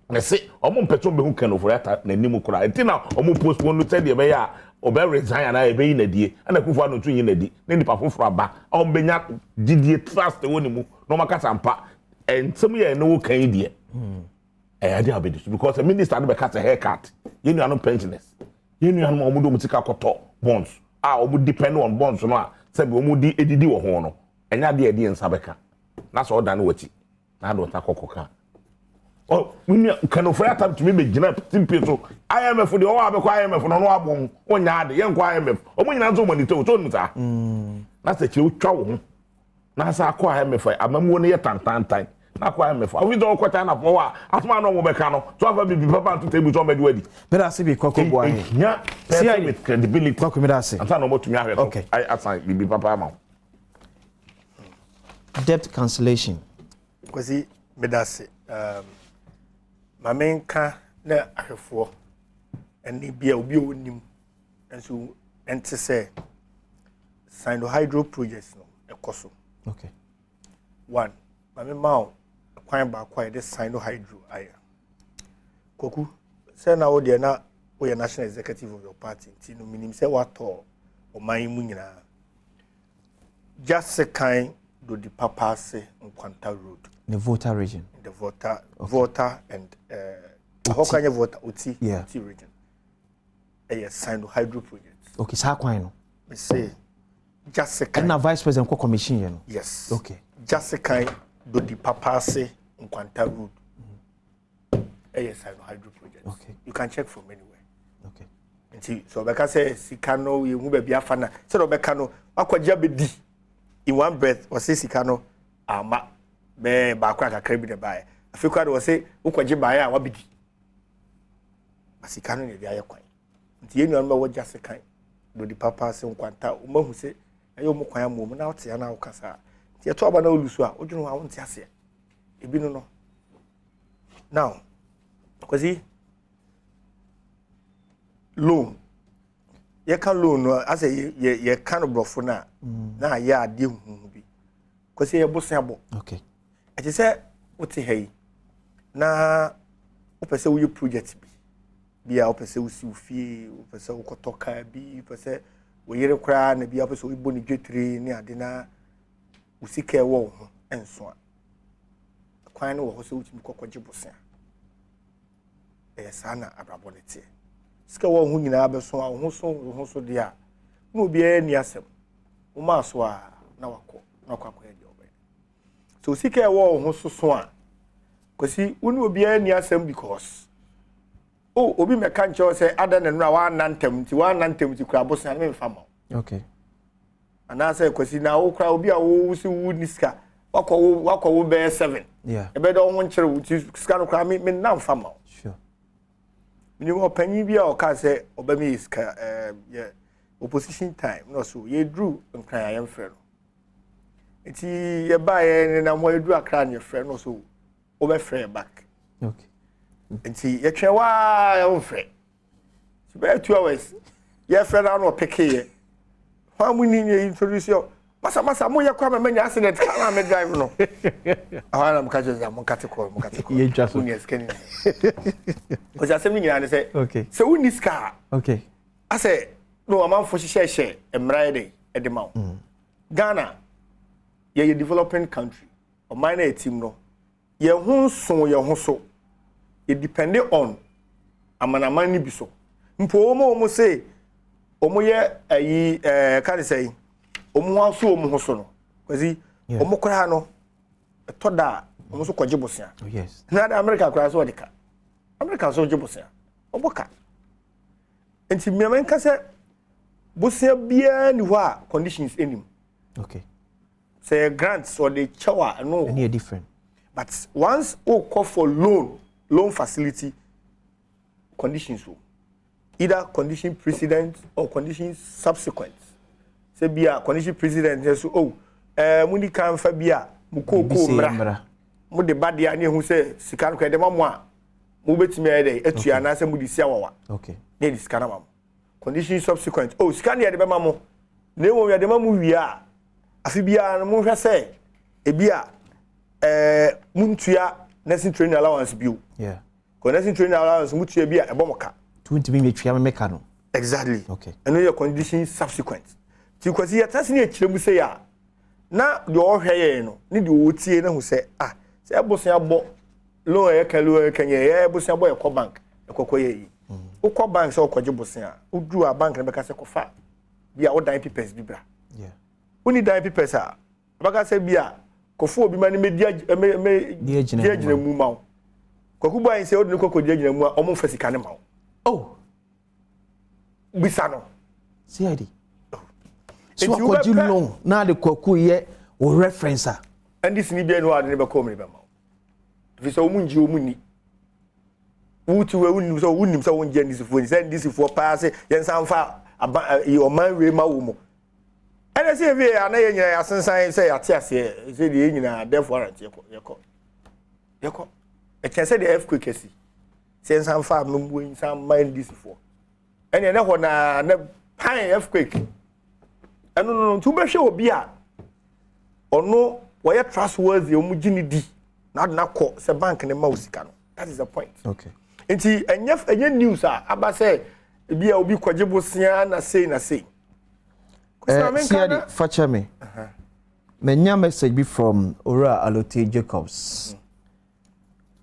ɛsɛ wɔn mpɛ sɛ wɔn bɛhu Ken Ofori Atta n'anim koraa nti na wɔn postpone no sɛdeɛ ɛbɛyɛ a ɔbɛ resign anaa ɛbɛyi n'adie, ɛna Akufo Addo nso nyi n'adi na nipa foforɔ aba a wɔn bɛnya gyidie, trust wɔ ne mu na wɔn akasa mpa nsɛm yɛ ɛne wɔ kan yi deɛ ɛyɛ adeɛ a ɔbɛdi so, because minister no bɛka sɛ haircut yɛn nuanom pensioners, yɛn nuanom a wɔn de wɔn sika kɔtɔ bonds a wɔn depend on bonds no a sɛbi wɔn di edidi wɔ ho no, ɛnyɛ adeɛ a yɛde yɛn nsa bɛka na sɛ ɔda no wɔ akyi na ade ɔta kɔkɔ ka ɔ nua Ken Ofori Atta tumi bɛ gyina timpi so IMF deɛ ɔwɔ abɛkɔ IMF no ɔno abɔn ɔnya ade yɛn kɔ IMF, wɔn nyinaa nso wɔn ani tɛ o so ɔnum saa na sɛ kyerɛ otwa wo ho na sɛ akɔ IMF a amamuo no yɛ tantantan na akɔ IMF afi sɛ ɔkɔ China fɔ hɔ a asoma na ɔmo bɛka no so afa bibi papa nto table so ɔmo bɛdi wadi. Meda ase bi, Kwaku Boahe. Ehia person with credibility. Kwaku, meda ase. Ansa na ɔmo tumi ahwɛ so asan bibi papa ama wo. Debt cancellation. Kwasi, meda ase. Ma menka na ahwɛfoɔ ɛne bi a obi a onim nso ɛnte sɛ Sinohydro project no ɛkɔ so. One, ma me ma wo kwan baako a yɛde Sinohydro ayɛ. Kwaku, sɛ na wo deɛ na woyɛ national executive of your party nti no, menim sɛ woatɔ ɔman yi mu nyinaa. Jasikan Dodi Papaase Nkwanta Road. The Volta Region. The Volta, okay. Volta and ɛhɔ kwan nyɛ Volta, Oti, Oti Region. Ɛyɛ Sinohydro project. Okay, saa kwan no. Mese Jasikan. Ɛna vice president kɔ commission yɛ no. Yes. Jasikan Dodi Papaase Nkwanta Road. Ɛyɛ Sinohydro project. You can check from anywhere. Nti sɛ ɔbɛka sɛ sika no yɛhu baabi afa na sɛdeɛ ɔbɛka no wakɔgye abɛdi in one breath, ɔsɛ sika no ama bɛɛ baako a kakra bi na baeɛ, afei koraa de wɔsɛ wokɔgye baeɛ a wabɛdi ma sika no na ɛde ayɛ kwan. Nti yɛn nuanom a wɔgya sekan Dodi Papa ase Nkwanta, wɔn ahu sɛ ɛyɛ wɔn kwan ama wɔn na wote ya na woka saa nti ɛto aba na olu so a wodwene ho a wonte aseɛ ebi no. Now Kwasi, loan, yɛka loan no asɛ yɛ yɛka no borɔfo no a na ayɛ adeɛ huhu bi. Kwasi, yɛ bosea bɔ. Ɛte sɛ wote ha yi na wopɛ sɛ woyɛ project bi bi a wopɛ sɛ wosi wo fie, wopɛ sɛ wokɔtɔ kaa bi, wopɛ sɛ wo yere koraa na bi a wopɛ sɛ wobɔ ne dwetire ne ade na wo sika ɛwɔ wo ho nso a, kwan no wɔ hɔ sɛ wotumi kɔkɔgye bosea. Ɛyɛ saa na abrabɔ no teɛ. Sika wɔ wo ho nyinaa bɛso a wo ho so wo ho so deɛ a na obiara nni asɛm womaa so a na wakɔ na wakɔ akɔyɛ deɛ ɔbɛyɛ. So sika ɛwɔ wo ho soso a, Kwasi, wo ne obiara nni asɛm because o obi mɛka nkyɛw sɛ ada na nura wanna ntɛm nti wanna ntɛm nti kura abosea no memfa ma wo. Anaasɛ Kwasi, na wo kura obi a wo si wo ni sika wakɔ wo wakɔ wo bɛyɛ seven ɛbɛyɛ dɛ wo ho nkyerɛ wo nti sika no kura me nna nfa ma wo. Menim ɔpanyin bi a ɔkaa sɛ ɔbɛmi yɛ sika yɛ opposition time na ɔso yɛduru Nkran a yɛmfrɛ no nti yɛbaeɛ nenam hɔ yɛduru Akra no yɛfrɛ no so wobɛfrɛ yɛ back. Nti yɛtwɛn waa yɛmfrɛ nti bɛyɛ 2 hours yɛfrɛ no ano ɔpekeeɛ hwan mu ni yɛ introduce yɛ. Masa masa mo yɛ kɔ ama manya accident car na me drive no. Ahɔ na mo ka kyerɛ sɛ mo nkate kɔ mo nkate kɔ. Yɛ ntwa so. Wonni sika ni. Ɔsɛ asɛm no nyinaa ne sɛ. Okay. Sɛ wonni sika a. Okay. Asɛ no amanfo hyehyɛhyɛ mmara yɛ dɛ ɛde ma wo. Ghana yɛyɛ developing country. Ɔman na yɛtim no yɛn ho nso yɛn ho so. Yɛ depend on amanaman no bi so. Mpo wɔn a wɔn se wɔn yɛ ayi ɛɛ ka ne sɛ wɔn ho aso wɔn ho so no kwasi wɔn koraa no ɛtɔ da a wɔn nso kɔgye bosea. Oh, yes. Na de America koraa so ɔde ka. America nso gye bosea. Ɔbɔ ka. Nti mmeɛmɛ nka sɛ bosea biara ni hɔ a conditions anim. Okay. Sɛ yɛ grant ɔde kyɛw a ɛno wɔ. Ɛno yɛ different. But once wokɔ for loan, loan facility, conditions wɔ. Either condition precedent or condition subsequent. Sɛ bi a condition precedent yɛ so oh ɛɛ mo ni kan fa bi a mo kookoo mmra. Mo de ba deɛ a ne ehu sɛ sika no kɔ ɛde ma mo a mo betumi ayɛ dɛ atua anaasɛ mo de si awawa. Okay. Ne yɛ de sika no ma mo. Condition subsequent oh sika no yɛde bɛma mo na mmom yɛde ma mo wie a afe biara no monhwɛ sɛ ebi a ɛɛ montua nursing training allowance bio. Yeah. Kɔ nursing training allowance mo tua bi a ɛbɔ mo ka. Tuntumi mi tua me ka no. Exactly. Okay. Ɛno yɛ condition subsequent. Ti kwasi yɛtena se ne yɛkyerɛ mu sɛ yɛ a na deɛ ɔhwɛ yɛn no ne deɛ ɔtie no hu sɛ ah sɛ ɛbosea bɔ loan a yɛka loan a yɛka nyɛ yɛ bosea bɔ yɛkɔ bank ɛkɔkɔ yɛ yi. Wokɔ bank sɛ wokɔgye bosea woduru a bank no bɛka sɛ kɔfa bi a wodan papers bi bra. Yeah. Wonni dan papers a bɛka sɛ bi a kɔfo obi ma no mɛdi agyina mu ma wo. Kwaku bɔ ayi sɛ wode no kɔkɔ di agyina mu a ɔmo mfa sika no ma wo. Oh. Bisa no. CID. So akɔgye loan na de kwaku yɛ wo reference a. NDC ni bia no ade ne bɛkɔ ɔmo ne bɛma wo. Ɛfiri sɛ ɔmo ngye ɔmo ni. Wotu wɔ wonim sɛ wonim sɛ wongye NDC foɔ ni sɛ NDC foɔ paa sɛ yɛnsan fa aba ɔman wei ma wo mu. Ɛna sɛ ebi yɛ ana yɛ nyinaa yɛasensan sɛ yɛate aseɛ sɛ deɛ yɛ nyinaa death warrant yɛkɔ yɛkɔ yɛkɔ. Ɛkyɛn sɛ deɛ earthquake asi sɛ yɛnsan fa amammuo yi nsan ma NDC foɔ. Ɛna ɛnɛ hɔ naa na pan earthquake. Ɛno no nti wobɛhwɛ obi a ɔno wɔyɛ trustworthy wɔn gye ne di na ade na kɔ sɛ bank ne ma wo sika no. That is the point. Okay. Nti ɛnyɛ ɛnyɛ news a aba sɛ ebi a obi kɔgye bosea na sei na sei. CID, fakyɛ me. Menya message bi from Owura Alote Jacobs,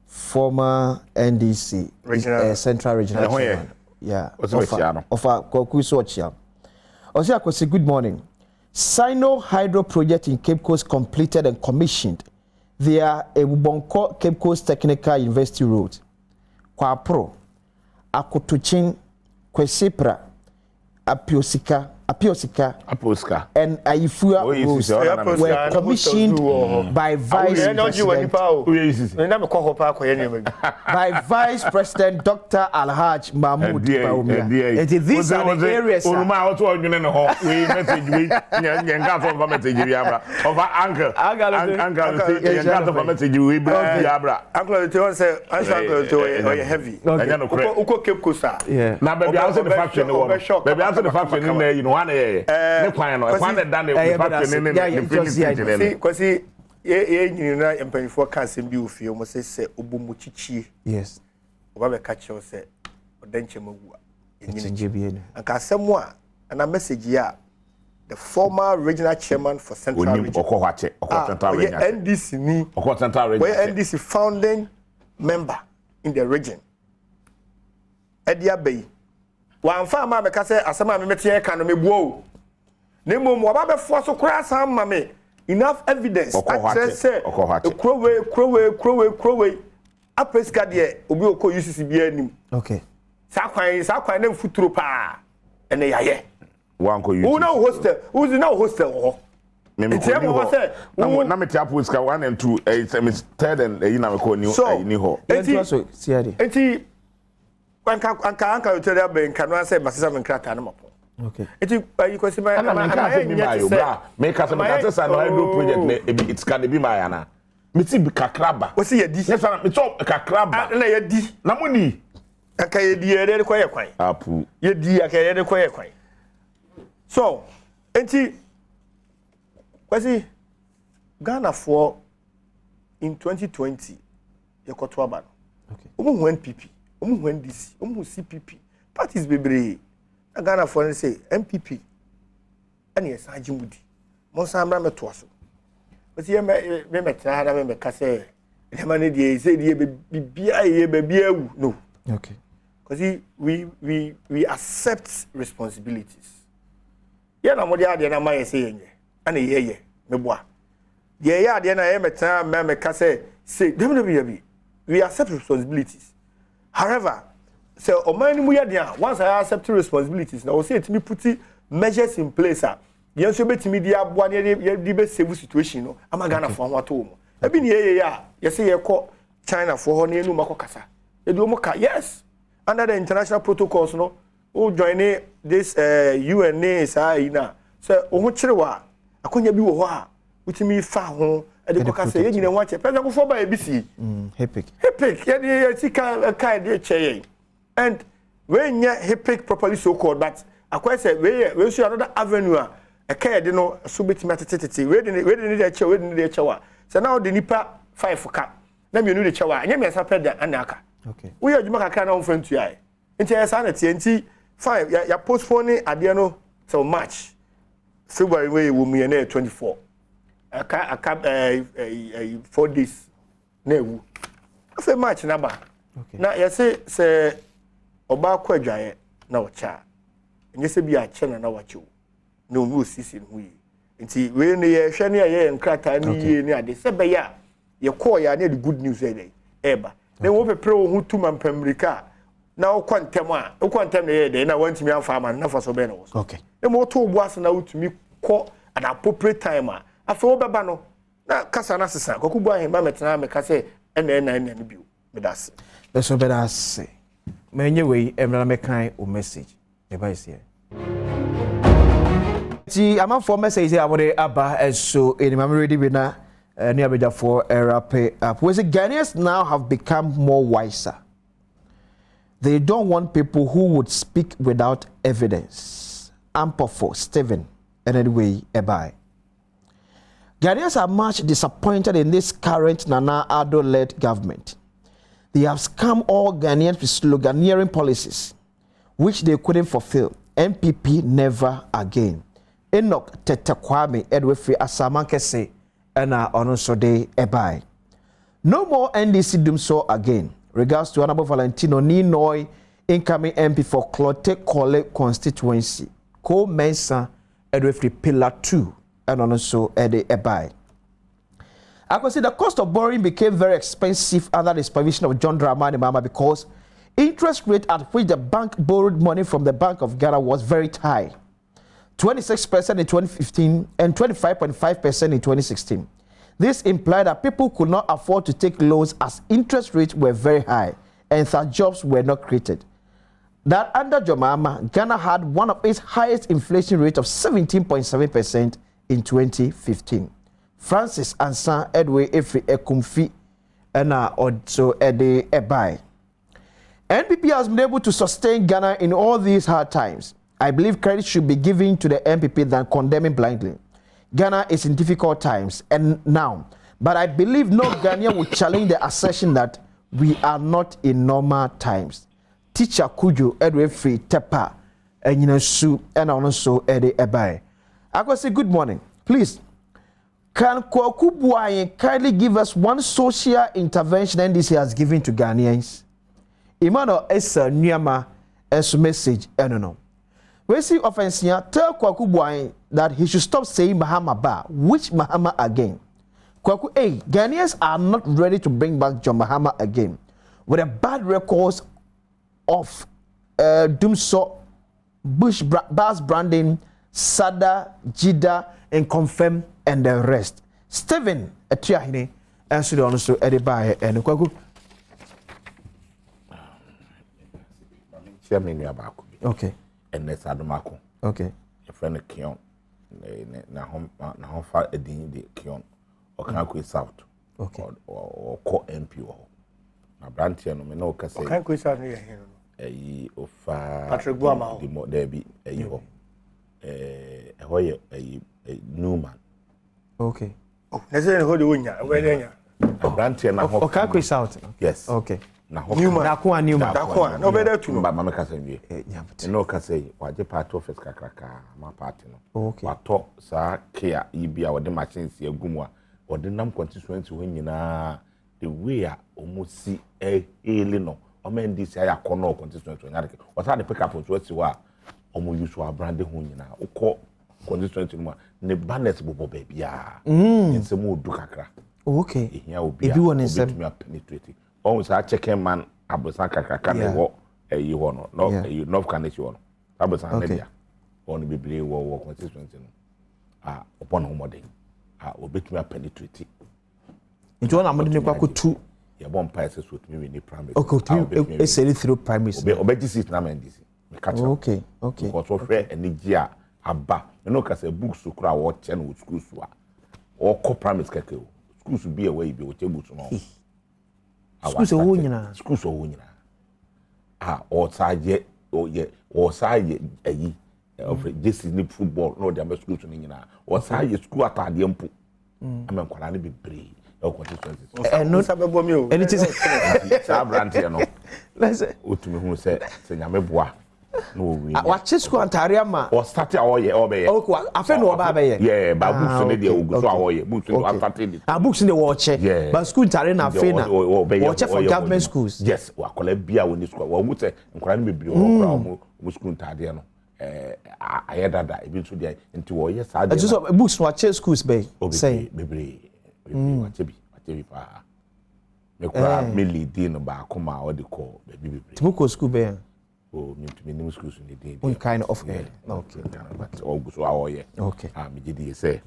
former NDC regional, Central Regional Chairman. Yeah. Ofa Ofa Kwaku so ɔkyia. Ɔsɛ Akwasi, good morning. Sino Hydro project in Cape Coast completed and commissioned via Ebubonko Cape Coast Technical University Road, Kwapro, Akotochin, Kwesipra, Apiosika, Apiosika, Aposka, and Ayifua Roads were commissioned by Vice President by Vice President Dr. Alhaj Mahmoud Bawumia. Eti these are the areas. Oluma otu odwene ne ho we message we nyenka so mfa message bi abra. Ofa uncle. Uncle nyenka so mfa message we bi abra. Uncle te won say uncle te o heavy. Uko Cape Coast a. Na baby house ne factory ne wo. Baby house ne factory ne na yi no wana ye. Ne kwan no, kwan na da ne factory ne ne filling station ne. Kwasi ye nyini na mpanyinfoɔ ka asɛm bi wɔ fie wɔn sɛ sɛ obomu kyikyie. Yes. Ɔba bɛka kyerɛw sɛ ɔda nkyɛn awu a ɛnyini. Anka asɛm a ana message yi a the former regional chairman for Central Region. Ɔkɔ hɔ akyɛ, ɔkɔ Central Region. Ɔyɛ NDC ni. Ɔkɔ Central Region. Ɔyɛ NDC founding member in the region. Ɛde aba yi. Wɔamfa ama mɛka sɛ asɛm a memete ɛka no meboa o. Na mmom wɔba bɛfoa so koraa san ma me enough evidence akyerɛ sɛ kurowe kurowe kurowe kurowe apɛ sika deɛ obi okɔ UCC biara anim. Okay. Saa kwan na mfuturo paa ɛnɛ yɛayɛ. Wankɔ UCC. Wo na wo hostel, wo na wo hostel wɔ hɔ. Nti ɛmɔ hɔ sɛ na mete apo sika 1 and 2 ɛyɛ third and ɛyi na mekɔ ni hɔ. Nti anka anka anka yotere abe nka no asɛ masesa me nkrata no mapo. Okay. Nti ayi kwasi ma na me nka sɛ bi ma yo bra me ka sɛ sa no hydro project ne ebi it's can be ma yana. Me ti bi kakra ba. Wo si yedi. Yes na me to kakra ba. Na yedi. Na moni. Anka yedi yede kɔ yɛ kwan. Apu. Yedi anka yede kɔ yɛ kwan. So nti Kwasi, Ghanafoɔ in 2020 yɛkɔto aba no, wɔn hu NPP, wɔn hu NDC, wɔn hu CPP, parties bebree. Na Ghanafoɔ no sɛ NPP ɛna yɛsan gye mu di, mo nsan mmra mɛtoa so. Kwasi, yɛ mɛ mɛ mɛtena ha na mɛ mɛka sɛ nneɛma no deɛ sɛ deɛ biribiara yɛ baabi awu no. Kwasi, we accept responsibilities. Yɛn na mo de adeɛ na ama yɛ sɛ yɛnyɛ, ɛna yɛyɛ meboa deɛ ɛyɛ adeɛ na yɛ mɛtena mɛ mɛka sɛ say dabi dabi dabi, we accept responsibilities. However, sɛ ɔman no mu yɛ den a, once I accept responsibilities na wɔsɛ yɛtumi put measures in place a yɛn nso bɛtumi de aboa ne yɛde bɛ save situation no ama Ghanafoɔ ho ato wɔn. Ebi ne yɛyɛ a yɛsɛ yɛkɔ China foɔ hɔ na yɛn num akɔ kasa, yɛde wɔn ka, yes, under the international protocols no, o join this UN ne saa yi na sɛ o ho kyerɛ wɔ a, akonnwa bi wɔ hɔ a wotumi fa ho ɛde kɔ kasa. Yɛn nyinaa ho akyɛ President Kufuor ba ebi si HIPC. HIPC, yɛde yɛ sika ɛka yɛde kyɛ yɛn, and wei nyɛ HIPC properly so called, but akɔyɛ sɛ wei yɛ wei nso yɛ another avenue a ɛka yɛde no so betumi atetetete. Wei de ne wei de ne deɛ kyɛw, wei de ne deɛ kyɛw a, sɛ na ɔde nipa five ka na mmienu de kyɛw a, ɛnyɛ mmiɛnsa pɛ de ɛna aka. Woyɛ adwuma kakra na wɔmfa ntua yɛ, nti ɛyɛ saa na teɛ. Nti fine, yɛ yɛ postpone adeɛ no till March. February wei wɔ mu yɛ na yɛ 24, aka ɛɛ ɛɛ ɛɛ 4 days na ewu. Afei March naba na yɛsɛ sɛ ɔbaa kɔ adwaeɛ na ɔkyɛ a, ɛnyɛ sɛ bi akyɛ na na wakyɛ o, na omi osiesie ne ho yie. Nti wei no yɛhwɛ ne yɛyɛ nkrataa ne yie ne ade sɛ bɛyɛ a yɛkɔɔ yɛ a ne yɛde good news yɛ dɛ ɛɛba na wɔn pepere wɔn ho tu ma mpammirika a na wokɔ ntɛm a, wokɔ ntɛm na yɛyɛ dɛ na wɔntumi amfa ama no, nafa so bɛyɛ na wɔ so. Na mo woto wo bo ase na wotumi kɔ at appropriate time a, afei wobɛba no na kasa no asesa. Kwaku bu ahemma mɛtena mɛka sɛ ɛna ɛna ɛna no bio. Meda ase. Bɛso bɛda ase. Mɛnyɛ wei mmerɛ na mɛkan o message ɛba ɛsiɛ. Nti amanfoɔ message a wɔde aba ɛso ɛnim amere bi na ne abadwafoɔ ɛwrap up. We say Ghanaians now have become more wiser. They don't want people who would speak without evidence. Ampofo Stephen and anyway ɛbae. Ghanaians are much disappointed in this current Nana Addo-led government. They have scammed all Ghanaians with sloganeering policies, which they couldn't fulfill. NPP never again. Enoch Tete Kwame Edwefri Asamankese ɛna ɔno nso de ɛbae. No more NDC dumsor again. Regards to Honorable Valentino Ninoy, incoming MP for Klottey Korle constituency. Ko Mensa Edwefri Pillar 2 ɛna ɔno nso ɛde ɛbae. Akwasi, the cost of borrowing became very expensive under the supervision of John Dramani Mahama because interest rate at which the bank borrowed money from the Bank of Ghana was very high. 26% in 2015 and 25.5% in 2016. This implied that people could not afford to take loans as interest rates were very high and that jobs were not created. That under John Mahama, Ghana had one of its highest inflation rate of 17.7% in 2015. Francis Ansan Edway Efri Ekumfi ɛna ɔso ɛde ɛbae. NPP has been able to sustain Ghana in all these hard times. I believe credit should be given to the NPP than condemning blindly. Ghana is in difficult times and now, but I believe no Ghanaian will challenge the assertion that we are not in normal times. Teacher Kujo Edway Free Tepa Enyinasu ɛna ɔno nso ɛde ɛbae. Akwasi, good morning. Please, can Kwaku Boahen kindly give us one social intervention NDC has given to Ghanaians? Emmanuel Esa Niyama ɛso message ɛno no. Wesi Offensia, tell Kwaku Boahen that he should stop saying Mahama ba. Which Mahama again? Kwaku, hey, Ghanaians are not ready to bring back John Mahama again. With the bad records of Dumsor, Bush Bus branding, Sada, Jida, and Confirm, and the rest. Stephen Atuahene, ɛnso de ɔno nso ɛde baeɛ ɛno Kwaku. Kyerɛ me nua baako bi. Ɛnɛ Sadomako. Yɛfrɛ no Kion. N'ahofa edin de Kion. Ɔka South. Ɔkɔ MP wɔ hɔ. Na aberanteɛ no me ne ɔkasa yi. Ɔka South no yɛ hɛn no? Ɛyi ofa. Patrick Buama hɔ. Dɛbi, ɛyi hɔ. Ɛhɔ yɛ ɛyi Newman. Okay. Oh, na sɛ hɔ de wonya, ɛbɛyɛ dɛ nya. Aberanteɛ na hɔ. Okakwe South. Yes. Okay. Na hɔ. Newman. Dakoa Newman. Dakoa, na ɔbɛyɛ dɛ tu no. Mba maame kasa nwie. Ɛna ɔkasa yi, wagye party office kakraka ama party no. Oh, okay. Watɔ saa kia yi bi a wɔde machines agu mu a wɔde nam constituency hɔ nyinaa, the way a wɔn si ɛhele no, wɔn NDC ayɛ akɔnɔ constituency hɔ nyinaa. Ɔsan de pick up nso asi hɔ a wɔn use abrande ho nyinaa. Wokɔ constituency no mu a, ne banners bobɔ baabiara. Nsɛm odu kakra. Oh, okay. Ehia obi a Ebi wɔ ne nsam. obetumi apenetrate. Ɔhun saa chicken man abosan kakraka ne wɔ ɛyi hɔ no, north ɛyi North Kaneshie hɔ no, abosan ne bea wɔn bebree wɔ constituency no a ɔbɔ ne ho mmɔden a obetumi apenetrate. Nti wɔn na mo de ne kɔ akɔtu. Yɛbɔ mpa ɛsɛ so otumi win ne primary. Okay, otumi eseri through primaries. Ɔbɛgye seat na ama NDC. Meka kyerɛ. Okay. Because ɔhwɛ anigye a aba ɛna ɔka sɛ books kora a wɔkyɛ no wɔ schools a ɔkɔ primaries kɛkɛ o, schools bi a ɛwɔ yi bi wɔkyɛ books no. Schools ɛwɔ nyinaa. Schools ɛwɔ nyinaa a ɔsan yɛ ɔyɛ ɔsan yɛ ɛyi ɔfɛ jersey ne football na ɔde ama schools no nyinaa. Ɔsan yɛ school ataadeɛ mpo ama nkwadaa no bebree ɛwɔ constituencies. Ɛno Nsa bɛbɔ mi o. Ɛno ti sɛ. Saa aberanteɛ no, Lɛsɛ. wotumi hu sɛ Nyame boa na wɔwie. Wakye school ataare ama. Ɔstart a ɔyɛ ɔbɛyɛ. Okay, afei na ɔba abɛyɛ. Yeah, ba books ne deɛ ogu so a ɔyɛ books ne okay. wastart de. Ah, books ne wɔɔkyɛ. Yeah. But school ntaare na afei na wɔɔkyɛ for government schools. Yes, akwadaa bi a wɔn school wɔn mu sɛ nkwadaa no bebree wɔ kora wɔn school ntaadeɛ no ayɛ dada, ebi nso deɛ nti wɔyɛ saa deɛ. Ɛtu sɛ books no wakyɛ schools bɛyi. O, Sɛn. bebree bebree bebree, wakyɛ bi, wakyɛ bi paa. Me kora me lead no baako ma ɔde kɔ baabi bebree. Tí mo kɔ school bɛyɛ. O, mi ntumi nim schools ne din. N kind of head. Okay. But ɔgu so a ɔyɛ. Okay. A megye di sɛ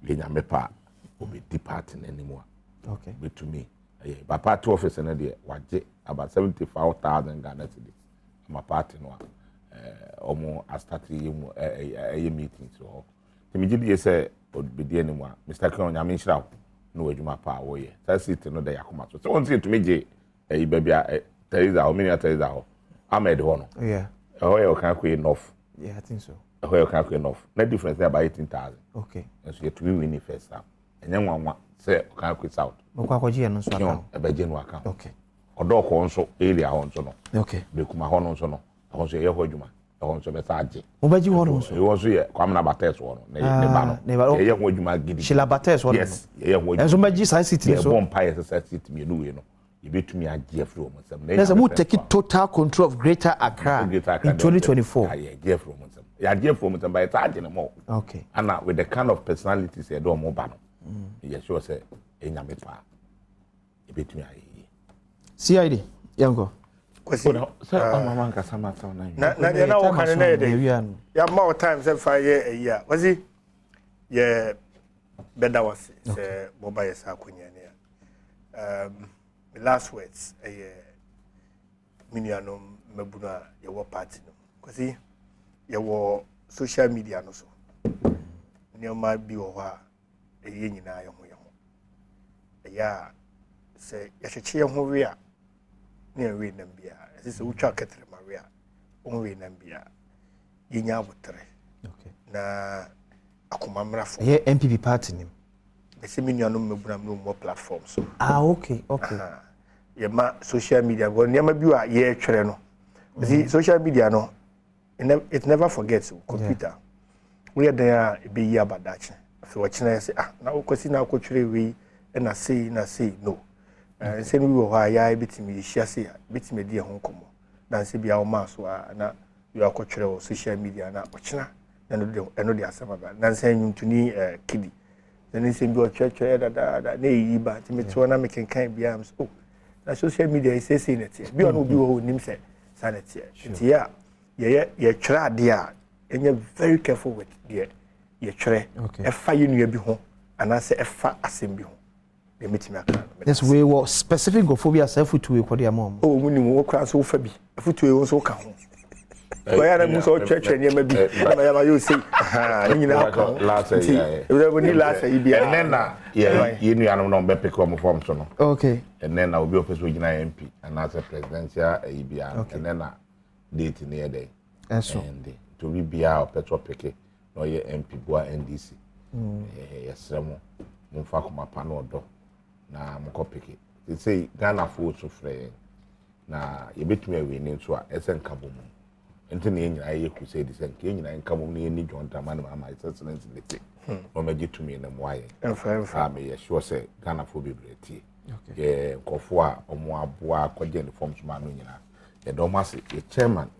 yɛ Nyame pa a obɛdi party n'anim a obɛtumi ɛyɛ ba. Party office no deɛ, wagye about 75,000 Ghana cedis ama party no a ɔmo astart yɛ mu ɛyɛ meetings wɔ hɔ. Nti megye di sɛ obɛdi anim a, Mr Ken, Onyame nhyira wo na wɔ adwuma pa a wɔyɛ. Saa seat no da yɛ akoma so sɛ wɔn nso yɛtumi gye ɛyi baabi a Teresa hɔ, menua Teresa hɔ, Ahmed hɔ no. Ɛhɔ yɛ Okaikwei North. Yeah, I think so. Ɛhɔ yɛ Okaikwei North na difference yɛ about 18,000. Nso yɛtumi win ne first time. Ɛnyɛ nwanwa sɛ Okaikwei South. Mo kɔ akɔgye yɛn no nso aka ho. Ɛbɛgye no aka ho. Ɔdɔɔkɔ nso area hɔ nso no. Bekuma hɔ no nso no, ɛhɔ nso yɛyɛ hɔ adwuma, ɛhɔ nso bɛsa agye. Mo bɛgye hɔ no nso. Ɛhɔ nso yɛ Kwamina Bates hɔ no, ne ba no. Ne ba no. Yɛyɛ ho adwuma gidi. Sheila Bates hɔ no. Yes, yɛyɛ ho adwuma. Ɛnso bɛgye saa seat no so. Yɛbɔ mpa yɛ sɛ saa seat mmienu wei no, yɛbɛtumi agye afiri wɔn nsam. Na sɛ mo take total control of Greater Accra in 2024. Yɛgye afiri wɔn nsam. Yɛagye afiri wɔn nsam, but yɛsa agye ne mɔ. Ana with the kind of personalities yɛde wɔn ba no, yɛ sure sɛ ɛnyame paa, yɛbɛtumi ayɛ yie. CID, yɛnkɔ. Kwasi. Sɛ ɔma ma nkasa ma sɛ ɔna. Na deɛ na wɔka no na yɛ dɛ yɛama wo time sɛ fa yɛ ayi a Kwasi yɛ bɛda wase sɛ mɔba yɛ saa akonnwa ne a my last words ɛyɛ me nuanom mmabunu a yɛwɔ party no mu. Kwasi, yɛwɔ social media no so, nneɛma bi wɔ hɔ a ɛyɛ nyinaa yɛ ho yɛ ho. Ɛyɛ a sɛ yɛhyehyɛ yɛn ho we a ne yɛn we nam biara, ɛsɛ sɛ wotwa kɛtɛrɛma we a wɔn nam biara, yɛnya abotere na akoma mmra fam. Ɛyɛ NPP party nim. Ɛsɛ me nuanom mmabunu a me wɔ platform so. Ah, okay. Yɛma social media because nneɛma bi a yɛretwerɛ no, see, social media no, it never forgets. Computer woyɛ dan a ɛbɛyi aba dakye. Afei wɔkyerɛ sɛ, ah, na wokɔsi na akɔtwerɛ wei ɛna sei na sei no. Nsɛm bi wɔ hɔ a yɛa bɛtumi yɛhyia sei a bɛtumi adi ɛho nkɔmmɔ dansɛ bia wɔmaa so a na yɛ akɔtwerɛ wɔ social media na ɔkyena na ɛno de asɛm aba. Nansɛ nnwontoni kidi na ne nsɛm bi ɔtwerɛtwerɛ dadaada na ɛyi ba, nti mete hɔ na mekenkan biara m sɛ, oh, na social media yi seesei na ɛteɛ bi. Ɔno obi wɔ hɔ onim sɛ saa na ɛteɛ, nti yɛ a yɛyɛ yɛtwerɛ adeɛ a, ɛnyɛ very careful with deɛ yɛtwerɛ ɛfa yɛ nua bi ho anaasɛ ɛfa asɛm bi ho. Deɛ mɛtumi aka no. Yes, wei wɔ specific nkurɔfoɔ bi a saa afotuo yi kɔde ama wɔn. Oh, mu nim wo koraa nso wofa bi afotuo yi wo nso woka ho. Bɔyɛ na mu sɛ ɔtwerɛtwerɛ nneɛma bi na yɛma yɛ osei ne nyinaa ka ho, nti ɛbɛbɛ ni last yi biara. Ɛnɛ na yɛ nuanom na ɔmbɛpeke ɔmo form so no. Ɛnɛ na obi a ɔpɛ sɛ ogyina MP anaasɛ presidential ɛyi biara, ɛnɛ na date ne yɛ dɛ. Ɛso. Ɛnde nti obi biara a ɔpɛ sɛ ɔpeke na ɔyɛ MP boa NDC. Yɛsrɛ mo, momfa akoma pa ne ɔdɔ na monkɔ peke. Seesei Ghanafoɔ su frɛ yɛn na yɛbɛtumi awie ne nso a ɛsɛ nkabom mu. Nti na yɛn nyinaa yɛyɛ crusade sɛ nka yɛn nyinaa nka mom na yɛnni John Dramani Mahama His Excellency ne te na ɔmɛgye tumi na mmoa yɛn. A meyɛ sure sɛ Ghanafoɔ bebree tie. Yɛ nkurɔfoɔ a wɔn aboa akɔgye ne fam soma no nyinaa. Yɛda wɔn ase. Yɛ chairman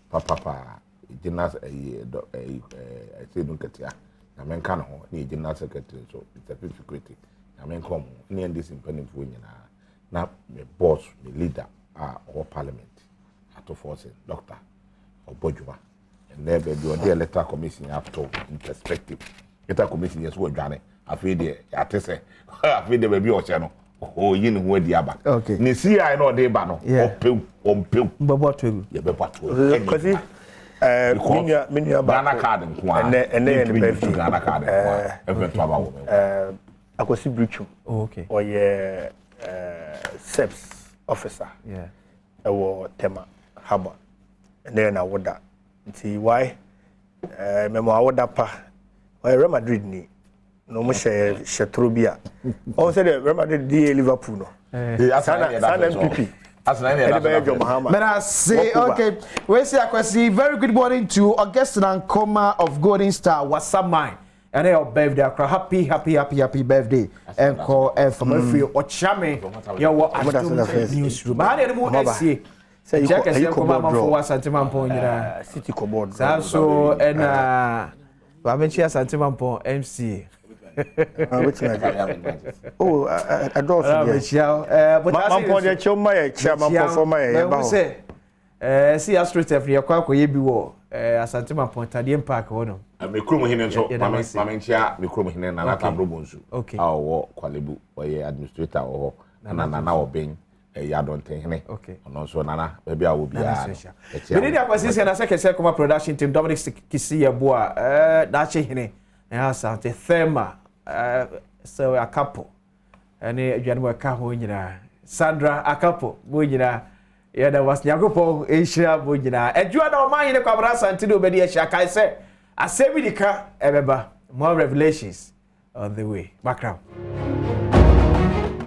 papapa general ɛyi ɛdɔ ɛyi ɛɛ ɛsɛ nketea. Nyame nka ne ho ne yɛ general secretary nso Mr. Fifi Kwete. Nyame nka wɔn ho ne NDC mpanimfoɔ nyinaa. Na me boss, me leader a ɔwɔ parliament Ato Forson, doctor, ɔbɔ dwuma. Ɛnɛ baabi ɔde electoral commission ato in perspective. Electoral commission yɛ so wɔdwane. Afei deɛ yɛate sɛ afei deɛ baabi ɔhyɛ no ɔyi ne ho adi aba. Ne CI na ɔde ba no ɔpew ɔmpew. Bɛbɔ ato agu. Yɛbɛbɔ ato agu. Kwasi, me nua baako. Ghana card nko ara. Ɛnɛ ɛnɛ yɛ ne birthday. Ghana card nko ara. Ɛfɛ to aba wɔ mɛ. Akwasi Britwum. Ɔyɛ SEPS officer. Ɛwɔ Tema Harbour. Ɛnɛ yɛ n'awoda. Nti why mɛmɔ awoda pa. Ɔyɛ Real Madrid ni. Na wɔn hyɛ hyɛ toro bi a. Ɔn sɛ deɛ Real Madrid di yɛ Liverpool no. Saa na saa na NPP. Ɛde bɛyɛ John Mahama. Mena se okay. We say Akwasi very good morning to Augustine Ankoma of Golden Star Wasamai. Ɛnɛ yɛ birthday akora happy happy happy happy birthday ɛnkɔ ɛfam afiri ɔkyame yɛwɔ Adom newsroom aha deɛ no mu asie kyɛ kɛseɛ nkɔma amanfoɔ wɔ Asante Mampɔn nyinaa saa nso ɛna maame nkyi Asante Mampɔn MC ɛdɔɔso deɛ Mampɔn deɛ kyɛw ma yɛ kyɛ Mampɔnfoɔ ma yɛ yɛba hɔ Eh, si AstroTurf no yɛkɔ akɔyɛ bi wɔ eh, Asante Mampɔn Tadiem Park hɔ nom. Me kurom hene nso, mame mame nkyia me kurom hene Nana Tabro Bonsu a ɔwɔ Kwalebu, ɔyɛ administrator wɔ hɔ, ɛna Nana Ɔben ɛyɛ Adɔnten hene, ɔno nso Nana baabi a ɔwɔ biara no, ɛkyia. Mene de akwasi sɛ na sɛ kɛsɛ kɔma production team Dominic Kisi yɛ boa eh, Daakye hene ɛha Asante Thelma eh, sɛ Akapo ɛne aduane mu ɛka ho nyinaa Sandra Akapo mo nyinaa Yɛda mo ase. Nyankopɔn nhyira mo nyinaa. Adwuma na ɔman hene Kwabena Asante ne obedi ahyia. Kae sɛ asɛm bi di ka ɛbɛba. More revelations on the way. Makram.